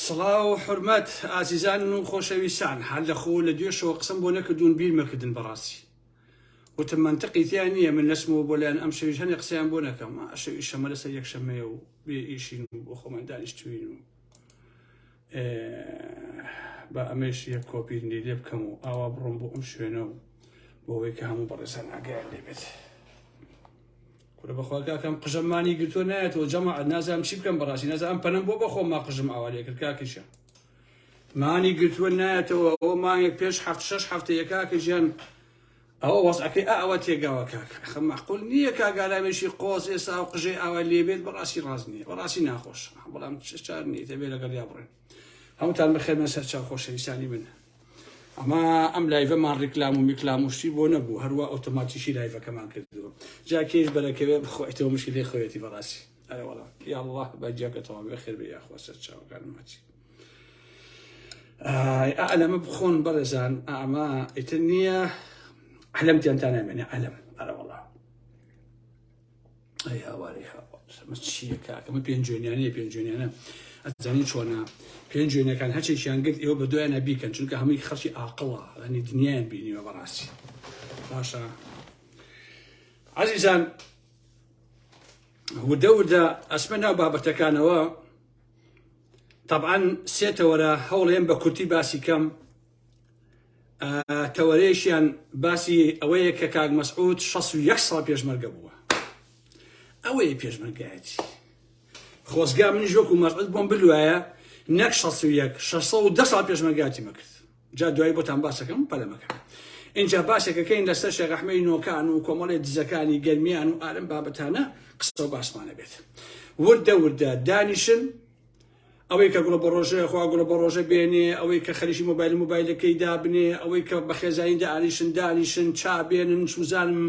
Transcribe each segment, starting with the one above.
سڵاو و حورمەت ئازیزان و خۆشەویستان هەر لە خۆ لە دوێشەوە قسەم بۆ نەکردوون بیرمەکردن بەڕاستی وتم مەنتقی تیا نییە من نەچمەوە بۆ لایەن ئەم شەویش هەنێ قسەیان بۆ نەکەم شەوی شەمە لەسەر یەک شەمەیە و بێ ئیشین و بۆ خۆمان دانیشتوین و با ئەمەش یەک کۆپی لێ بکەم و ئاوا بڕۆم بۆ ئەم شوێنە و بۆ ئەوەی کە هەموو بەڕێزان ئاگایان لێ بێت. کورە بەخوا کاکەم قژم مانی گرتووە نایەتەوە جەماعەت نازانم چی بکەم بەڕاستی نازانم پەنەم بۆ بەخۆم ما قژم ئاوا لێ کرد کاکیشە مانی گرتووە نایەتەوە ئەوە مانگێک پێش هەفت شەش هەفتەیە کاکە ژیان ئەوە وەزعەکەی ئاوا تێگاوە کاک ئەخە مەعقول نییە کاک ئارامێکی قۆز ئێستا ئەو قژەی ئاوا لێبێت بەڕاستی ڕاست نییە بەڕاستی ناخۆش بەڵام چار نییە دەبێ لەگەڵ یا بڕێن هەمووتان بەخێر بن سەرچاو خۆشەویستانی من ئەمە ئەم live ەمان ڕیکلام و میکلام و شتی بۆ نەبوو هەروە ئۆتۆماتیکی live ەکەمان کردووە جا کێش بەرەکەوێ بخۆیتەوە مشکلەی خۆیەتی بەڕاستی ئەرێ وەڵا یاڵڵا بە جیاکەتەوە بەخێر بێ یاخوا سەرچاوەکانم هەچی ئای ئەلەمە بخۆن بەڕێزان ئەمە ئیتر نییە عەلەمتیان تا نامێنێ عەلەم ئەرە وەڵا ئەی هاواری هاوار ئەمە چییە کاکە ئەمە پێنجوێنیانەیە پێنجوێنیانە ئەزانی چۆنە پێنجوێنەکان هەچێکیان گرت ئێوە بە دوایانە بیکەن چونکە هەمووی خەڵکی ئاقڵە ینی دنیایان بینیوە بەڕاستی باشە عزیزان وردە وردە ئەسمە ناو بابەتەکانەوە تەبعەن سێ تەوەرە هەوڵێن بە کورتی باسی کەم تەوەرەیەکیان باسی ئەوەیە کە کاک مەسعود 61 ساڵ پێشمەرگە بووە ئەوەیە پێشمەرگایەتی خۆزگا منیش وەکو مەسعود بۆم بلوایە نەک 61 610 ساڵ پێشمەرگاتی مەکرد جا دوایی بۆتان باسەکەم پەلەمەکە اینجا باسێکەکەین لەسەر شێخ ئەحمەی نۆکان و کۆمەڵی دزەکانی گەرمیان و ئارم بابەتانە قسە و باسمانە بێت وردە وردە دانیشن ئەوەی کە گوڵە بەڕۆژە خوا گوڵە بەڕۆژە بێنێ ئەوەی کە خەریکی مۆبایل مۆبایلەکەی دابنێ ئەوەی کە بە خێزانی دانیشن دانیشن چا بێنن سوزانم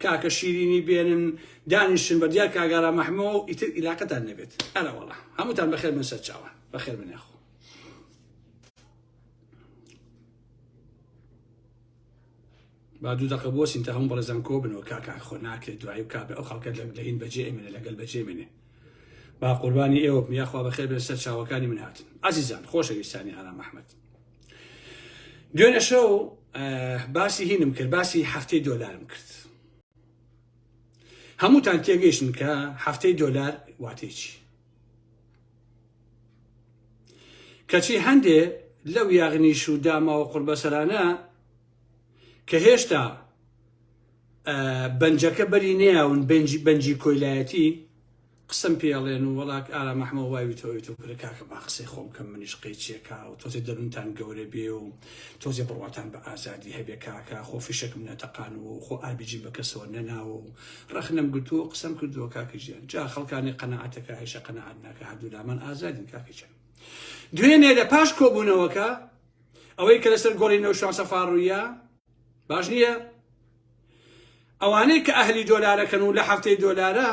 کاکە شیرینی بێنن دانیشن بە دیار کاگارا مەحمۆ ئیتر ئیلاقەتان نەبێت ئەرە وەڵا هەمووتان بەخێر بن سەر چاوان بەخێر بن یاخۆ با دوو دەقە بوەسین تا هەموو بەڕێزان کۆ بنەوە کاکە خۆ ناکرێت دوایی و کابێ ئەو خەڵکە لە هین بەجێ ئەمێنێ لەگەل بەجێ مێنێ با قوربانی ئێوە بم یاخوا بەخێر بێن سەر چاوەکانی من هاتن عزیزان خۆشەویستانی ئارام ئەحمەد دوێنێ شەو باسی هینم کرد باسی هەفتەی دۆلارم کرد هەمووتان تێگەیشتن کە هەفتەی دۆلار واتەی چی کەچی هەندێ لەو یاغنیش و داماوە قوربەسەرانە کە هێشتا بەنجەکە بەری نەیاون بەنجی کۆیلایەتی قسەم پێڵێن و وەڵاک ئارام ئەحمە وای تۆ تۆ کرە کاکە با قسەی خۆم کەم منیش قەیچێکا و تۆزێ دەروونتان گەورە بێ و تۆزێ بڕواتان بە ئازادی هەبێ کاکە خۆ فیشەکم نەتەقان و خۆ ئاربیجیم بە کەسەوە نەناوە و ڕەخنەم گرتووە قسەم کردووە کاکە گیان جا خەڵکانی قەناعەتەکە هەیشە قەناعەت ناکە هەردوو لامان ئازادین کاکە گیان دوێنێ لە پاش کۆبوونەوەکە ئەوەی کە لەسەر گۆڵی نەوشان سەفاڕوویە باش نییە ئەوانەی کە ئەهلی دۆلارەکەن و لە هەفتەی دۆلارە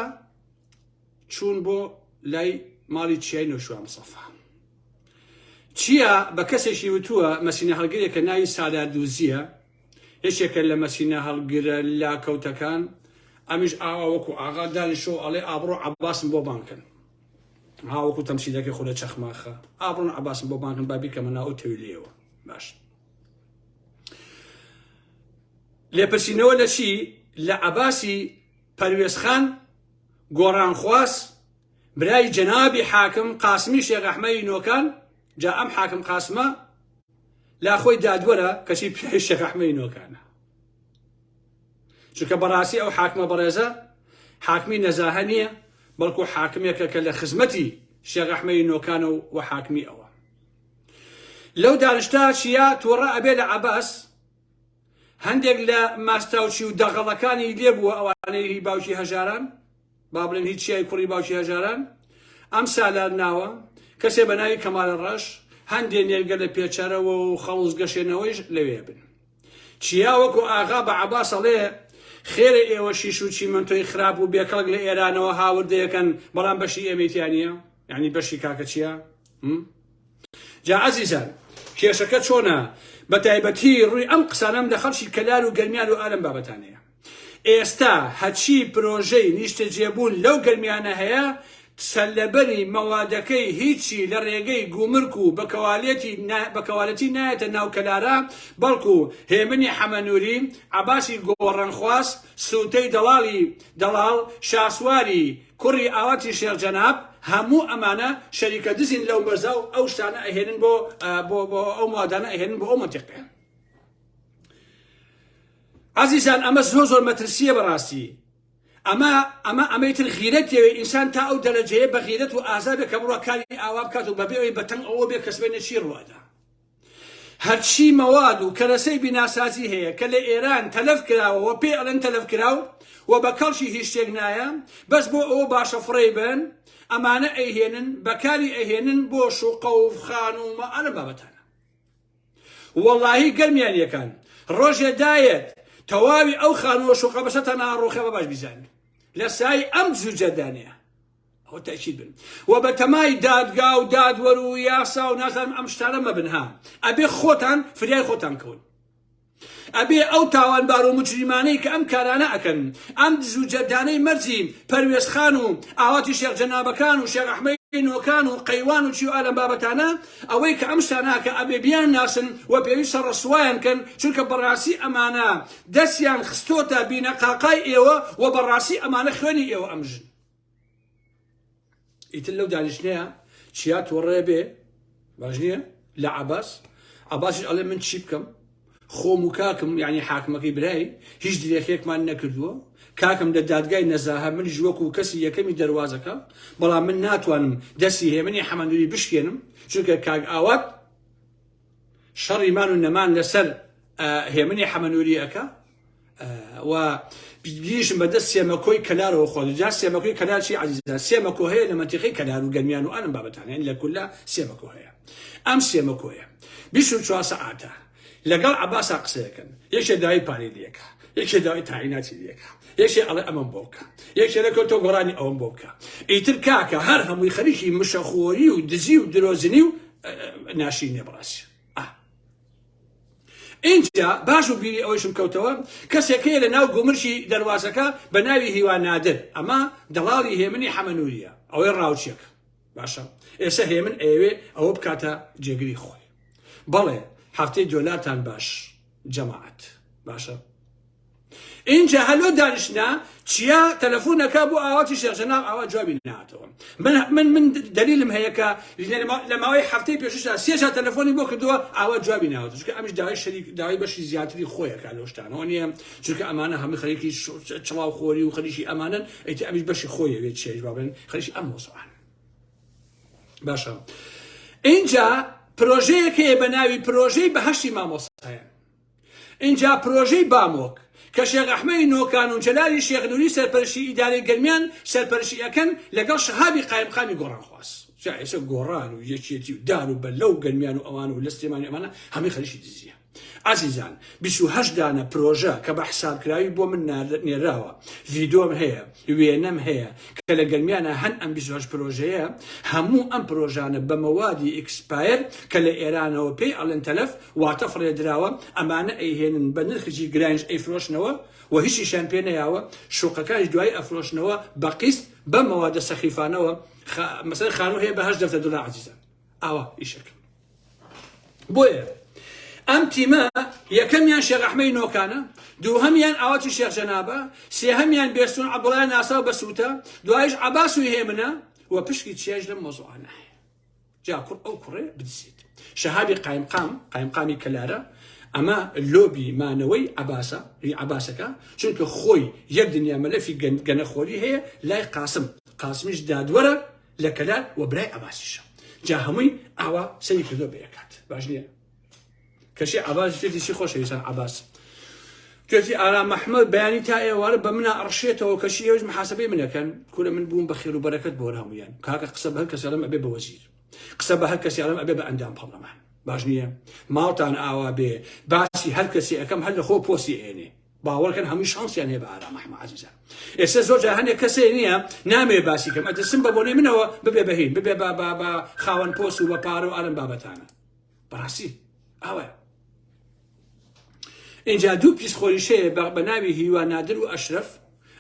چوون بۆ لای ماڵی چیای نەوشوان سەفا چیا بە کەسێکی وتووە مەسینە هەڵگرێکە ناوی سالار دوزیە یەکێکە لە مەسینە هەڵگرە لاکەوتەکان ئەمیش ئاوا وەکو ئاغا دانیشۆ ئەڵێ ئابڕۆ عەباسم بۆ بانکن ها وەکو تەمسیلەکەی خۆ لە چەخماخە ئابڕۆن عەباسم بۆ بانکن با بیکەمە ناو ئەو تەویلەیەوە باش لێپرسینەوە لە چی لە عەباسی پەروێزخان گۆڕانخواز برای جەنابی حاکم قاسمی شێخ ئەحمەدی نۆکان جا ئەم حاکم قاسمە لا خۆی دادوەرە کەچی پیاوی شێخ ئەحمەدی نۆکانە چونکە بەڕاستی ئەو حاکمە بەڕێزە حاکمی نەزاهە نییە بەڵکو حاکمێکە کە لە خزمەتی شێخ ئەحمەدی نۆکانە و حاکمی ئەوە لەو دانشتا چیا تووڕە ئەبێ لە عەباس هەندێک لە ماستاوچی و دەغەڵەکانی لێ بووە ئەوانەی هی باوکی هەژاران با بڵێن هی چیای کوڕی باوکی هەژاران ئەم سالار ناوە کەسێ بە ناوی کەمالە ڕەش هەندێ نێرگە لە پێچەرەوە و خەڵوز گەشێنەوەیش لەوێ بن چیا وەکو ئاغا بە عەباس ئەڵێ خێرە ئێوە شیش و چیمەنتۆی خراپ و بێکەڵک لە ئێرانەوە هاوردەیەکەن بەڵام بەشی ئێمەی تیا نییە یعنی بەشی کاکە چیا جا ئازیزان کێشەکە چۆنە بە تایبەتی ڕووی ئەم قسانەم لە خەڵکی کەلار و گەرمیان و ئالم بابەتانەیە ئێستا هەچی پرۆژەی نیشتەجێبوون لەو گەرمیانە هەیە. سەرلەبەری مەوادەکەی هیچی لە ڕێگەی گومرک و بە کەوالێتی بە کەوالەتی نایەتە ناو کەلارا بەڵکو هێمنی حەمەنوری، عەباسی گۆڕانخواز، سوتەی دەڵاڵی دەڵاڵ، شاسواری کوڕی ئاواتی شێخ جەناب، هەموو ئەمانە شەریکە دزین لەو مەرزا و ئەو شتانە ئەهێنن بۆ بۆ بۆ ئەو مەوادانە ئەهێنن بۆ ئەو مەنتیقەیە. عەزیزان ئەمە زۆر زۆر مەترسیە بەڕاستی. ئەمە ئەمە ئەمەی تر غیرەت تێوێ ئینسان تا ئەو دەرەجەیە بە غیرەت و ئازا بێ کە بڕوا کاری ئاوا بکات و بەبێ ئەوەی بەتەنگ ئەوە بێ کە سبەینێ چی ڕوئەدا. هەرچی مەواد و کەرەسەی بیناسازی هەیە کە لە ئێران تەلەف کراوە و پێی ئەڵێن تەلەف کراو و بە کەڵکی هیچ شتێک نایە بەس بۆ ئەوە باشە فڕێی بەن ئەمانە ئەیهێنن بەکاری ئەهێنن بۆ شوقە و خانوو و ئەم بابەتانە. وەڵاهی گەرمیانیەکان ڕۆژێ دایەت تەواوی ئەو خانووە شوقە بەسەتان ئاڕۆخێ بە باش بیزانن لە سای ئەم زوجەدانەیە ئەوە تەئکید بن و بە تەمای دادگا و دادوەر و یاسا و نازانم ئەم شتانە مەبن ها ئەبێ خۆتان فریای خۆتان کەون ئەبێ ئەو تاوانبار و موجریمانەی کە ئەم کارانە ئەکەن، ئەم دز و جەردانەی مەرجی پەروێزخان و ئاواتی شێخ جەنابەکان و شێخ ئەحمەی نۆکان و قەیوان و چی و ئا لەم بابەتانە، ئەوەی کە ئەم شتانە ئەکا ئەبێ بیانناسن و پێویستە ڕسوایان کەن، چونکە بەڕاستی ئەمانە دەستیان خستۆتە بینەقاقای ئێوە و بەڕاستی ئەمانە خوێنی ئێوە ئەمژن. ئیتر لەو دانیشتنەیە چیا تۆڕێ بێ باش نییە لە عباس عباسیش ئەڵێ من چی بکەم خۆم و کاکم یعنی حاکمەکەی برای هیچ درێخێکمان نەکردووە کاکم لە دادگای نەزاهە من وەکو کەسی یەکەمی دەواازەکە بەڵام من ناتوانم دەستی هێمنی حەمەندوری بشکێنم چونکە کاک ئاوات شەڕی مان و نەمان لەسەر هێمنی حەمەنوری ئەکا و گیشم بەدەست سێمەکۆی کەلارەوە خۆ جا سێمەکۆی کەلار چی عزیزان سێمەکۆ هەیە لە مەنتیقەی کەلار و گەرمیان و ئەم بابەتانە لە کولە سێمەکۆ هەیە ئەم سێمەکۆیە 24 سەعاتە لەگەڵ عباسا قسەکەن یەکێ داوای پارەی لێکە یەکێ داوای تاعیناتی لێکە یەکێ ئەڵێ ئەمەم بۆ بکە یەکێ لەکە تۆ گۆڕانی ئەوەم بۆ بکە ئیتر کاکە هەر هەمووی خەریکی مشەخۆری و دزی و درۆزنی و ناشرینە بەڕاستی ئینجا باش و بیری ئەوەیشم کەوتەوە کەسێک هەیە لە ناو گومرکی دەروازەکە بە ناوی هیوا نادر ئەمە دەڵاڵی هێمنی حەمەنوریە ئەوەی ڕاوچێک باشە ئێستا هێمن ئەیەوێ ئەوە بکاتە جێگری خۆی بەڵێ هەفتەی دۆلارتان باش جەماعەت باشە ئینجا هەلۆ دانیشتنا چیا تەلەفۆنەکە بۆ ئاواتی شێخ جەناب ئاوا جوابی ناتەوە من من من دلیلم هەیە کە لە ماوەی هەفتەی پێشوشدا سێ جار تەلەفۆنی بۆ کردووە ئاوا جوابی ناوەتە چونکە ئەمیش داوای شەریک داوای بەشی زیاتری خۆیەکە لەو شتانەوە نییە چونکە ئەمانە هەموو خەریکی چڵاو خۆری و خەریکی ئەمانەن ئیتر ئەمیش بەشی خۆی ئەوێت چێژ با بڵێن خەریکی ئەم مۆزوعان باشە ئینجا پرۆژەیەک هەیە بە ناوی پرۆژەی بەهەشتی مامۆستایان ئینجا پرۆژەی بامۆک کە شێخ ئەحمەدی نۆکان و جەلالی شێخ نوری سەرپەرشتی ئیدارەی گەرمیان سەرپەرشتی ئەکەن لەگەڵ شەهابی قایمقامی گۆڕانخواز. جا ئێستا گۆڕان و یەکێتی و دار و بەللە و گەرمیان و ئەوان و لە سلێمانی ئەمانە هەمووی خەریکی دزیە. ئازیزان 28 دانە پرۆژە کە بە حسابکراوی بۆ من نێراوە ڤیدۆم هەیە وێنەم هەیە کە لە گەرمیانە هەن ئەم 28 پرۆژەیە هەموو ئەم پرۆژانە بە مەوادی expire کە لە ئێرانەوە پێی ئەڵێن تەلەف واتە فڕێدراوە ئەمانە ئەیهێنن بە نرخێکی گرانیش ئەیفرۆشنەوە و هیچیشیان پێ نەیاوە شوقەکانیش دوایی ئەفرۆشنەوە بە قیست بەم مەوادە سەخیفانەوە مەسەلەن خانوو هەیە بە هەشت دەفتەر دۆلار عەزیزان ئاوا ئیشەکە بۆیە ئەم تیمە یەکەمیان شێخ ئەحمەی نۆکانە دووهەمیان ئاواتی شێخ جەنابە سێهەمیان بێستون عەبدوڵای ناساو بەسووتە دوایش عەباس و هێمنە و پشکی چیاش لەم مەزوعانە هەیە جا کوڕ ئەو کوڕێ بدزێت. شەهابی قایمقام، قایمقامی کەلارە، ئەمە لۆبی مانەوەی عەباسە، ی عەباسەکە، چونکە خۆی یەک دنیا مەلەفی گەنەخۆری هەیە لای قاسم، قاسمیش دادوەرە لە کەلار و برای عەباسیشە. جا هەمووی ئاوا سەری کردووە بە یەکات. باش نییە؟ کەچی عەباس وتێتی چی خۆشەویستان عەباس توێتی ئارام ئەحمەد بەیانی تا ئێوارە بە منە ئەڕشێتەوە کەچی ئێوەش محاسبەی منەکەن کورە من بووم بە خێر و بەرەکەت بۆ هەموویان کاکە قسە بە هەر کەس ئەڵێم ئەبێ بە وەزیر قسە بە هەر کەسی ئەڵێم ئەبێ بە ئەندام پەڕلەمان باش نییە ماڵتان ئاوا بێ باسی هەر کەسی ئەەکەم هەر لە خۆ پۆسی ئێنێ باوەڕکەن هەمووی شانسیان هەیە بە ئارام ئەحمە عزیزان ئێستا زۆر جار هەندێک کەسێ نییە نامەوێ باسی کەم ئەترسم بە بۆنەی منەوە ببێ بەهین ببێ بە بە خاوەن پۆست و بە پارە و ئالم بابەتانە بەڕاستی ئاوایە ئینجا دوو پیس خۆریشەیە بە ناوی هیوا نادر و ئەشرەف.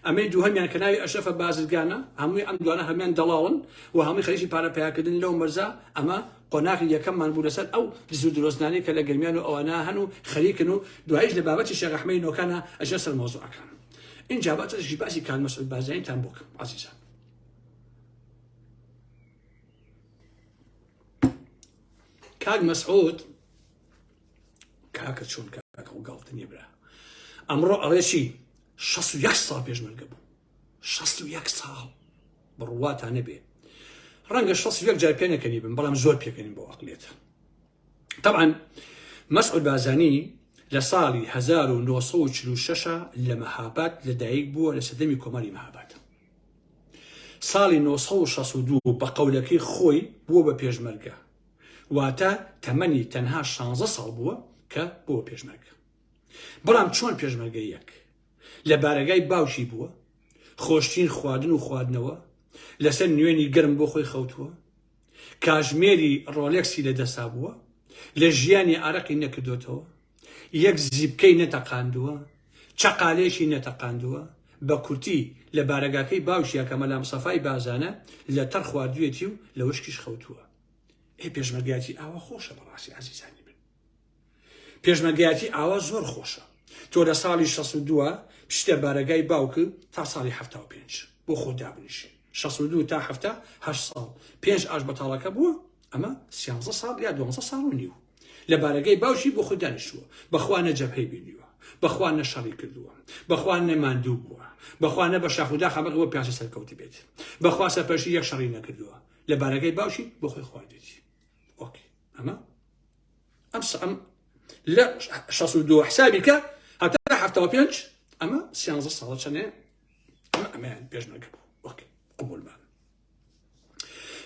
ئەمەی دووهەمیان کە ناوی ئەشرەفە بازرگانە، هەمووی ئەم دوانە هەموویان دەڵاڵن و هەمووی خەریکی پارە پەیاکردن لەو مەرزە، ئەمە قۆناغی یەکەممان بوو لەسەر ئەو دز و درۆزنانەی کە لە گەرمیان و ئەوانە هەن و خەریکن و دواییش لە بابەتی شێخ ئەحمەی نۆکانە ئەچنە سەر مەوزوعەکان. ئینجا با تەشی باسی کاک مەسعود بارزانیتان بۆ کەم عەزیزان. کاک مەسعود کاکە چۆن کاکە و گاڵتە نییە برا ئەمڕۆ ئەڵێ چی 61 ساڵ پێشمەرگە بوو 61 ساڵ بڕواتان نەبێ ڕەنگە 61 جار پێ نەکەنی بم بەڵام زۆر پێکەنیم بۆ ئەقلێتە طبعا مەسعود بازانی لە ساڵی 1946 لە مەهاباد لەدایک بووە لە سەردەمی کۆماری مەهاباد ساڵی 1962 بە قەولەکەی خۆی بووە بە پێشمەرگە واتە تەمەنی تەنها شانزە ساڵ بووە کە بووە پێشمەرگە. بەڵام چۆن پێشمەرگە یەک لە بارەگای باوکی بووە، خۆشترین خواردن و خواردنەوە، لەسەر نوێنی گەرم بۆ خۆی خەوتووە، کاژمێری ڕۆلێکسی لە دەستا بووە، لە ژیانی ئارەقی نەکردۆتەوە، یەک زیپکەی نەتەقاندووە، چەقالێکی نەتەقاندووە، بە کورتی لە بارەگاکەی باوکیا کە مەلا مستەفای بازانە لە تەڕ خواردویەتی و لە وشکیش خەوتووە. ئەی پێشمەرگایەتی ئاوا خۆشە بەڕاستی ئازیزانی من پێشمەرگایەتی ئاوا زۆر خۆشە تۆ لە ساڵی 62 بچیتە بارەگای باوک تا ساڵی 75 بۆ خۆ دابنیشی 62 تا هەفتا هەشت ساڵ پێنج ئاش بەتاڵەکە بووە ئەمە سیانزە ساڵ یا دوانزە ساڵ و نیو لە بارەگای باوکی بۆ خۆی دانیشتووە بەخوا نە جەبهەی بینیوە بەخوا نە شەڕی کردووە بەخوا نە ماندوو بووە بەخوا نە بە شاخ و داخ بۆ پیاسە سەرکەوت بێت بەخوا سەرپەرشتی یەک شەڕی نەکردووە لە بارەگای باوکی بۆ خۆی خواردێتی okay ئەمە ئەم ئەم لە 62 حسابی کە هەتا 75 ئەمە 13 ساڵە چەنێ ئەمە ئەمەیان پێشمەرگە بوو okay قبولمان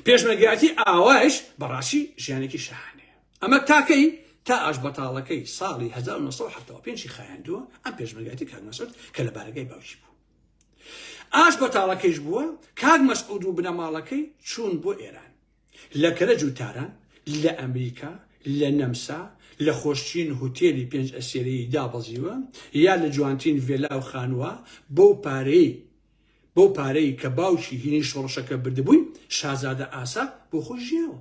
پێشمەرگایەتی ئاوایش بەڕاستی ژیانێکی شاهانەیە ئەمە تاکەی تا ئاش بەتاڵەکەی ساڵی 1975 خایاندووە ئەم پێشمەرگایەتی کاک مەسعود کە لە بارەگای باوکی بوو ئاش بەتاڵەکەیش بووە کاک مەسعود و بنەماڵەکەی چوون بۆ ئێران لە کەرەج و تاران لە ئەمریکا لە نەمسا لە خۆشترین هوتێلی پێنج ئەسێرەیی دابەزیوە یا لە جوانترین ڤێلا و خانووە بەو پارەی بەو پارەی کە باوکی هینی شۆڕشەکە بردبووی شازادە ئاسا بۆ خۆی ژیاوە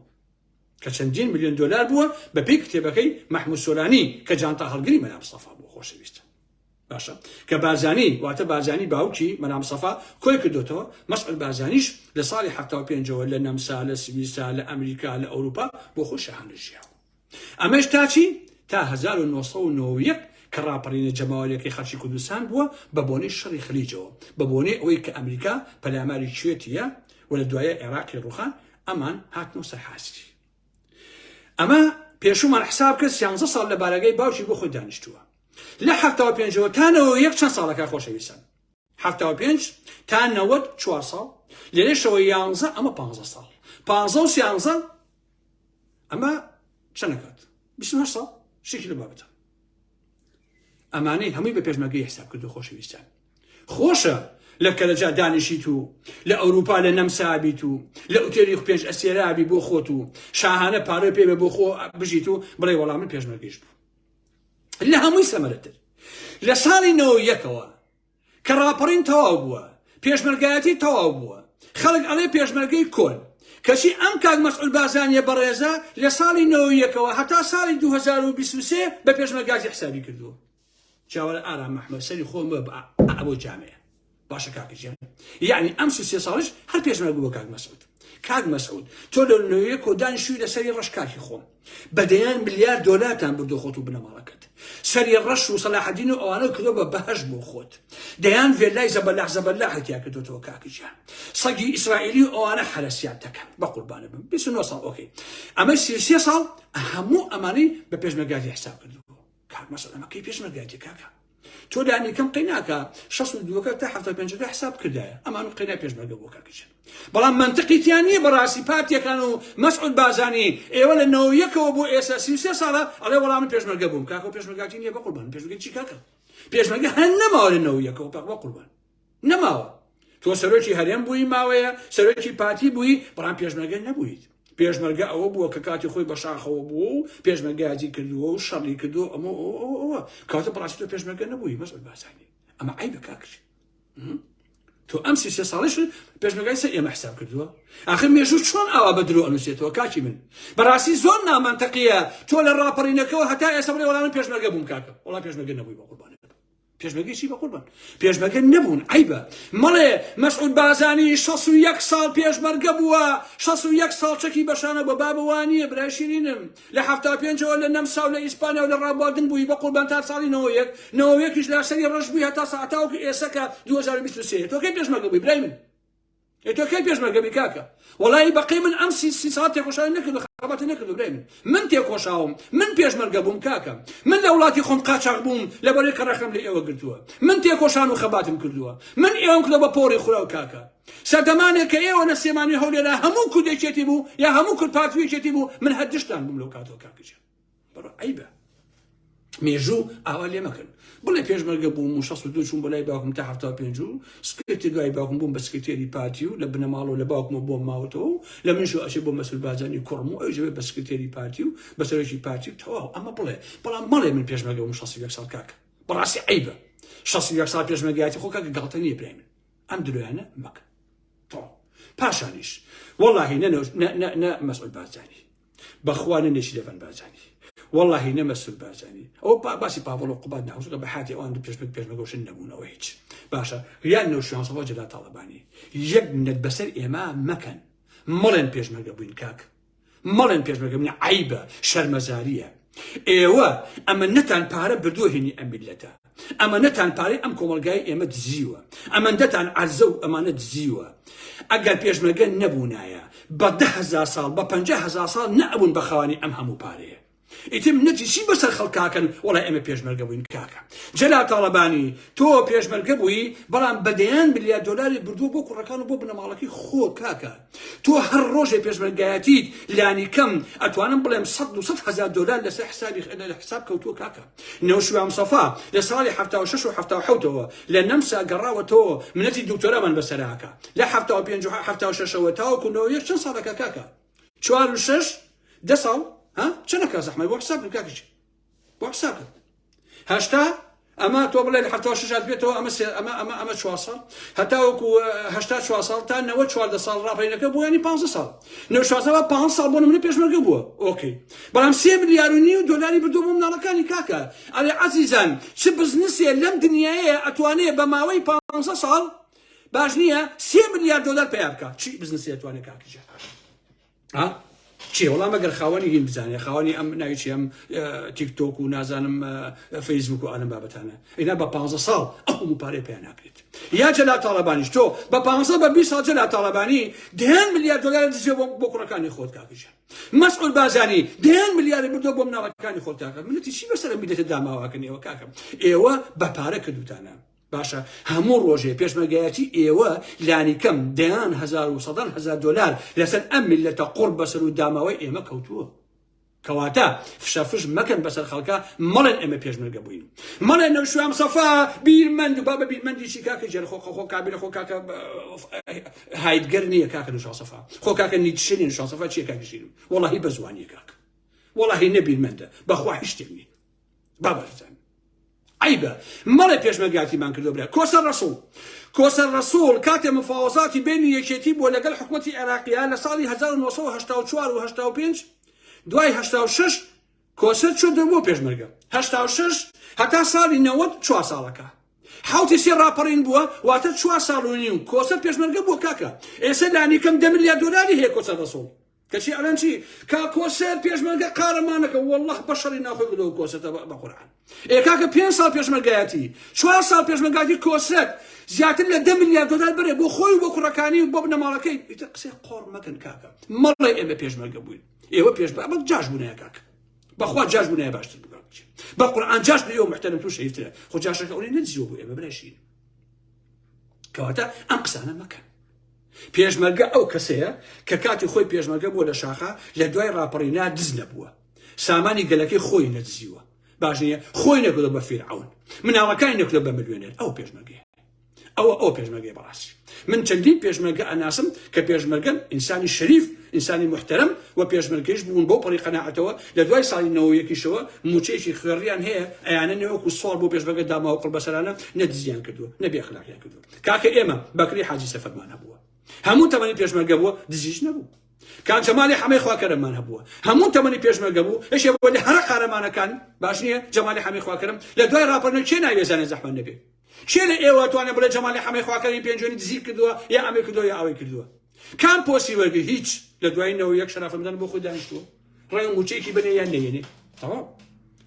کە چەندین ملیۆن دۆلار بووە بەپێی کتێبەکەی مەحمود سۆرانی کە جانتا هەڵگری مەلا مستەفا بووە خۆشەویستە باشە کە بارزانی واتە بارزانی باوکی مەلا مستەفا کۆی کردوتەوە مەسعود بارزانیش لە ساڵی 75ەوە لە نەمسا لە سویسا لە ئەمریکا لە ئەوروپا بۆ خۆی شاهانە ژیاوە ئەمەش تا چی تا 1991 کە ڕاپەڕینە جەماوەریەکەی خەڵکی کوردستان بووە بە بۆنەی شەڕی خلیجەوە بە بۆنەی ئەوەی کە ئەمریکا پەلاماری کوێتیە و لە دوایە عێراقی ڕوخان ئەمان هاتنەوە سەر حازری ئەمە پێشومان حساب کرد سیانزە ساڵ لە بارەگای باوکی بۆ خۆی دانیشتووە لە حەفتا و پێنجەوە تا نەوە یەک چەند ساڵەکە خۆشەویستان 75 تا 94 ساڵ لێرەشەوە یانزە ئەمە 15 ساڵ 15 و سیانزە ئەمە چەنەکات 28 ساڵ شتێکی لە بابەتە ئەمانەی هەمووی بە پێشمەرگەی حساب کردو خۆشەویستان خۆشە لە کەلەجا دانیشیت و لە ئەوروپا لە نەمسا بیت و لە ئوتێلی پێنج ئەستێرابی بۆ خۆت و شاهانە پارەی پێ بێ بۆ خۆ بژیت و بڵێ وەڵام من پێشمەرگەیش بوو لە هەمووی سەمەرەتر لە ساڵی نەوە یەکەوە کە ڕاپەڕین تەواو بووە، پێشمەرگایەتی تەواو بووە، خەڵک ئەڵێ پێشمەرگەی کۆن، کەچی ئەم کاک مەسعود بارزانیە بەڕێزە لە ساڵی 91ەوە هەتا ساڵی 2023 بە پێشمەرگاتی حسابی کردووە. جاوەرە ئارام ئەحمەد سەری خۆم بە بۆ جامەیە. باشە کاکە گیان یعنی ئەم سێ ساڵش هەر پێشمەرگە بووە کاک مەسعود. کاک مەسعود تۆ لە نوێ کۆدان شوی لەسەری ڕەش کاکی خۆم بە دەیان ملیار دۆلارتان بردو خۆت و بنەماڵەکەت سەری ڕەش و سەلاحەدین و ئەوانە کردو بە بەهەشت بۆ خۆت دەیان ڤێلای زەبەلاح زەبەلاحت تیا کردوتەوە کاکە گیان سەگی ئیسرائیلی و ئەوانە حەرەسیان دەکەن بە قوربانە بم 29 ساڵ okay ئەمە 33 ساڵ هەموو ئەمانەی بە پێشمەرگاتی حساب کردو کاک مەسعود ئەمە کەی پێشمەرگایەتی کاکە تۆ لانی کەم قەیناکە 62ەکە تا 75ەکە حساب کردایە ئەمان و قەینا پێشمەرگە بۆ کاکە گیان بەڵام منطقی تیان نییە بەڕاستی پارتیەکان و مەسعود بازانی ئێوە لە 91ەوە بۆ ئێستا 33 ساڵە ئەڵێ وەڵام من پێشمەرگە بووم کاکە پێشمەرگاتی نییە بە قوربان پێشمەرگە چی کاکە پێشمەرگە هەر نەماوە لە 91ەوە بە قوربان نەماوە تۆ سەرۆکی هەرێم بووی ماوەیە سەرۆکی پارتی بووی بەڵام پێشمەرگە نەبوویت پێشمەرگە ئەوە بووە کە کاتی خۆی بە شاخەوە بووە و پێشمەرگایەتی کردووە و شەڕی کردووە ئەمە ئەوە ئەوە کاتە بەڕاستی تۆ پێشمەرگە نەبووی مەسعود بارزانی ئەمە عەیبە کاکچ. تۆ ئەم 33 ساڵیش پێشمەرگای سەر ئێمە حساب کردووە ئاخر مێژوو چۆن ئاوا بە درۆ ئەنووسێتەوە کاکی من بەڕاستی زۆر نامەنتەقیە تۆ لە ڕاپەڕینەکەەوە هەتا ئێستا بڵێ وەڵام من پێشمەرگە بووم کاکە وەڵام پێشمەرگە نەبووی بە قوربانە پێشمەرگەی چی بەقوربان پێشمەرگە نەبوون عەیبە مەڵێ مەسعود بازانی 61 ساڵ پێشمەرگە بووە 61 ساڵ چەکی بەشانە بۆ بابە وانییە برای شیرینم لە 75ەوە لە نەمسا و لە ئیسپانیا و لە ڕابواردن بووی بە قوربان تا ساڵی 91 91یش لاسەری ڕەش بووی هەتا ساعتاوەکو ئێستا کە 2023 تۆ کەی پێشمەرگە بووی برای من ئێ تۆ کەی پێشمەرگە بی کاکە وەڵایی بەقەی من ئەم سی سی ساڵ تێکۆشانی نەکردو خەباتی نەکردو برای من من تێکۆشاوم من پێشمەرگە بووم کاکە من لە وڵاتی خۆم قاچاخ بووم لەبەرەی کە ڕەخنەم لە ئێوە گرتووە من تێکۆشان و خەباتم کردووە من ئێوەم کردوە بە پۆڕی خوراو کاکە سەردەمانێک کە ئێوە لە سلێمانی هەولێرا هەموو کورد یەکێتی بوو یا هەموو کورد پارتی و یەکێتی بوو من هەر دژتان بووم لەو کاتەوە کاکە گیان بەڕۆ عەیبە مێژوو ئاوا لێ مەکەن بڵێ پێشمەرگە بووم و 62 چوون بۆ لای باوکم تا 75 و سکرتێر دوای باوکم بووم بە سکرتێری پارتی و لە بنەماڵە و لە باوکمەوە بۆم ماوەتەوە و لە منیشەوە ئەچێ بۆ مەسعود بارزانی کوڕم و ئەویش ئەبێ بە سکرتێری پارتی و بە سەرۆکی پارتی و تەواو ئەمە بڵێ بەڵام مەڵێ من پێشمەرگە بووم 61 ساڵ کاکە بەڕاستی عەیبە 61 ساڵ پێشمەرگایەتی خۆ کاکە گاڵتە نییە برای من ئەم درۆیانە مەکە تەواو پاشانیش وەڵاهی نە نە نە مەسعود بارزانی بەخوا نە نێچیرەڤان بارزانی وەڵاهی نە مەسرور بارزانی ئەو باسی پاڤڵ و قوباد ناوچکە بە حاتی ئەوان پێشمەک پێشمەگەوشن نەبوونەوە هیچ باشە یان نەوشیروان سەفا جەلال تاڵەبانی یەک منەت بەسەر ئێمە مەکەن مەڵێن پێشمەرگە بووین کاک مەڵێن پێشمەرگە بووین عەیبە شەرمەزاریە ئێوە ئەمە نەتان پارە بردووە هینی ئەم میللەتە ئەمەنەتان پارەی ئەم کۆمەڵگای ئێمە دزیوە ئەمەندەتان عەرزە و ئەمانە دزیوە ئەگەر پێشمەرگە نەبوونایە بە 10هزار ساڵ بە 500 ساڵ نەئەبوون بە خاوەنی ئەم هەموو پارەیە ئیتر منەتی چی بەسەر خەڵکاکەن وەڵای ئێمە پێشمەرگە بووین کاکە جەلال تاڵەبانی تۆ پێشمەرگە بووی بەڵام بە دەیان ملیار دۆلاری بردووە بۆ کوڕەکان و بۆ بنەماڵەکەی خۆ کاکە تۆ هەر ڕۆژێ پێشمەرگایەتیت لانیکەم ئەتوانم بڵێم 100 200 هەزار دۆلار لەسەر حسابی لە حساب کەوتووە کاکە نەوشیروان مستەفا لە ساڵی 76 و 77ەوە لە نەمسا گەڕاوەتەوە منەتی دکتۆرامان بەسەراکە لە 75 و 76ەوە تاوەکو 91 چەند ساڵەکە کاکە چوار و شەش دە ساڵ ها چەنەکە زەحمەت بۆ حساب کاکە بۆ حساب هەشتا ئەمە تۆ بڵێ لە 76 هات بێتەوە ئەمە سێ ئەمە ئەمە ئەمە چوار ساڵ هەتا وەکو 84 ساڵ تا 94 ساڵ ڕاپەرینەکە بوو ینی 15 ساڵ 94 ساڵ 15 ساڵ بۆ نمونە پێشمەرگە بووە okay بەڵام سێ ملیار و نیو دۆلاری بردووە بۆ مناڵەکانی کاکە ئەرێ عەزیزان چ بزنسێ لەم دنیایە ئەتوانێ بە ماوەی 15 ساڵ باش نییە سێ ملیار دۆلار پەیا بکە چی بزنسێ ئەتوانێ کاکە گیان ها چیە وەڵام ئەگەر خاوەنی هین بزانێ خاوەنی ئەم ناوی چی ئەم تیک تۆک و نازانم فەیسبوک و ئالم بابەتانە ئینا بە 15 ساڵ ئەو هەموو پارەی پێیان ناکرێت یا جەلال تاڵەبانیش تۆ بە 15 بە 20 ساڵ جەلال تاڵەبانی دەیان ملیار دۆلار دزیوە بۆ بۆ کوڕەکانی خۆت کاکە گیان مەسعود بارزانی دەیان ملیاری بردووە بۆ مناڵەکانی خۆت کاکە منەتی چی بەسەر میللەتە داماواکەن ئێوە کاکە ئێوە بە پارە کردوتانە باشە هەموو ڕۆژێ پێشمەرگایەتی ئێوە لانیکەم دەیان هەزار و سەدان هەزار دۆلار لەسەر ئەم میللەتە قوڕ بەسەر و داماوەی ئێمە کەوتووە. کەواتە فشەفش مەکەن بەسەر خەڵکا مەڵێن ئێمە پێشمەرگە بووین. مەڵێن نەوشیروان مستەفا بیرمەند و بابە بیرمەندی چی کاکە گیان خۆ خۆ کابینە خۆ کاکە هایدگەر نییە کاکە نەوشیروان مستەفا خۆ کاکە نیتشە نییە نەوشیروان مستەفا چییە کاکە ژیرم وەڵاهی بە زوانیە کاکە وەڵاهی نە بیرمەندە بەخوا هیچ شتێک نییە بابە بزانن عەیبە مەڵێ پێشمەرگاتیمان کردو برا کۆسەر ڕەسوڵ کۆسەر ڕەسوڵ کاتێ مفاوەزاتی بینی یەکێتی بووە لەگەڵ حکومەتی عێراقیە لە ساڵی 1984 و 85 دوای 86 کۆسەر چۆ دەر بۆ پێشمەرگە 86 هەتا ساڵی 90 چوار ساڵەکە حوتی سێ ڕاپەڕین بووە واتە چوار ساڵ و نیو کۆسەر پێشمەرگە بووە کاکە ئێستا لانیکەم دە ملیار دۆلاری هەیە کۆسەر ڕەسوڵ کەچی ئەڵێن چی کا کۆسەر پێشمەرگە قارەمانەکە والله بە شەڕی ناخۆی بردەوە کۆسەتە بە قورعان ئێ کاکە پێ ساڵ پێشمەرگایەتی چوار ساڵ پێشمەرگاتی کۆسرەت زیاتر لە دە ملیار دۆلار بەرێ بۆ خۆی و بۆ کوڕەکانی و بۆ بنەماڵەکەی ئیتر قسەی قۆڕ مەکەن کاکە مەڵێ ئێمە پێشمەرگە بووین ئێوە پێش بە جاش بوونایە کاکە بەخوا جاش بوونایە باشتر بوو بە قورعان جاش لە ئێوە محتەرم تو شەریفترە خۆ جاشەکە ئەوەی نەدزیوە بۆ ئێمە برای کەواتە ئەم قسانە مەکەن پێشمەرگە ئەو کەسەیە کە کاتی خۆی پێشمەرگە بووە لە شاخا لە دوای ڕاپەڕینا دز نەبووە سامانی گەلەکەی خۆی نەدزیوە باش نییە خۆی نەکردوە بە فیرعەون مناڵەکانی نەکردوە بە ملیۆنێر ئەو پێشمەرگەیە. ئەوە ئەو پێشمەرگەی بەڕاستی من چەندین پێشمەرگە ئەناسم کە پێشمەرگەن ئینسانی شەریف ئینسانی محتەرم و پێشمەرگەیش بوون بەو پەڕی قەناعەتەوە لە دوای ساڵی 91یشەوە موچەیەکی خوێڕیان هەیە ئەیانە نەوەکو سواڵ بۆ پێشمەرگە داماوە قوڕبەسەرانە نە دزیان کردووە نە بێ ئەخلاقیان کردووە کاکە ئێمە بەکری حاجی سەفەرمان هەبووە هەموو تەمەنی پێشمەرگە بووە دزیش نەبوو کاک جەمالی حەمەی خواکەرەممان هەبووە هەموو تەمەنی پێشمەرگە بوو یەکێ بووە لە هەرە قارەمانەکان باش نییە جەمالی حەمەی خواکەرم لە دوای ڕاپەڕینەوە کێ ناوی ئەزانێ زەحمەت نەبێ کێ لە ئێوە توانێ بڵێ جەمالی حەمەی خواکەرمی پێنجوێنی دزی کردووە یا ئەمەی کردووە یا ئەوەی کردووە کام پۆستی وەرگرت هیچ لە دوای 91 شەرافەمەندان بۆ خۆی دانیشتووە ڕەنگە موچەیەکی بنێ یان نەیەنێ تەواو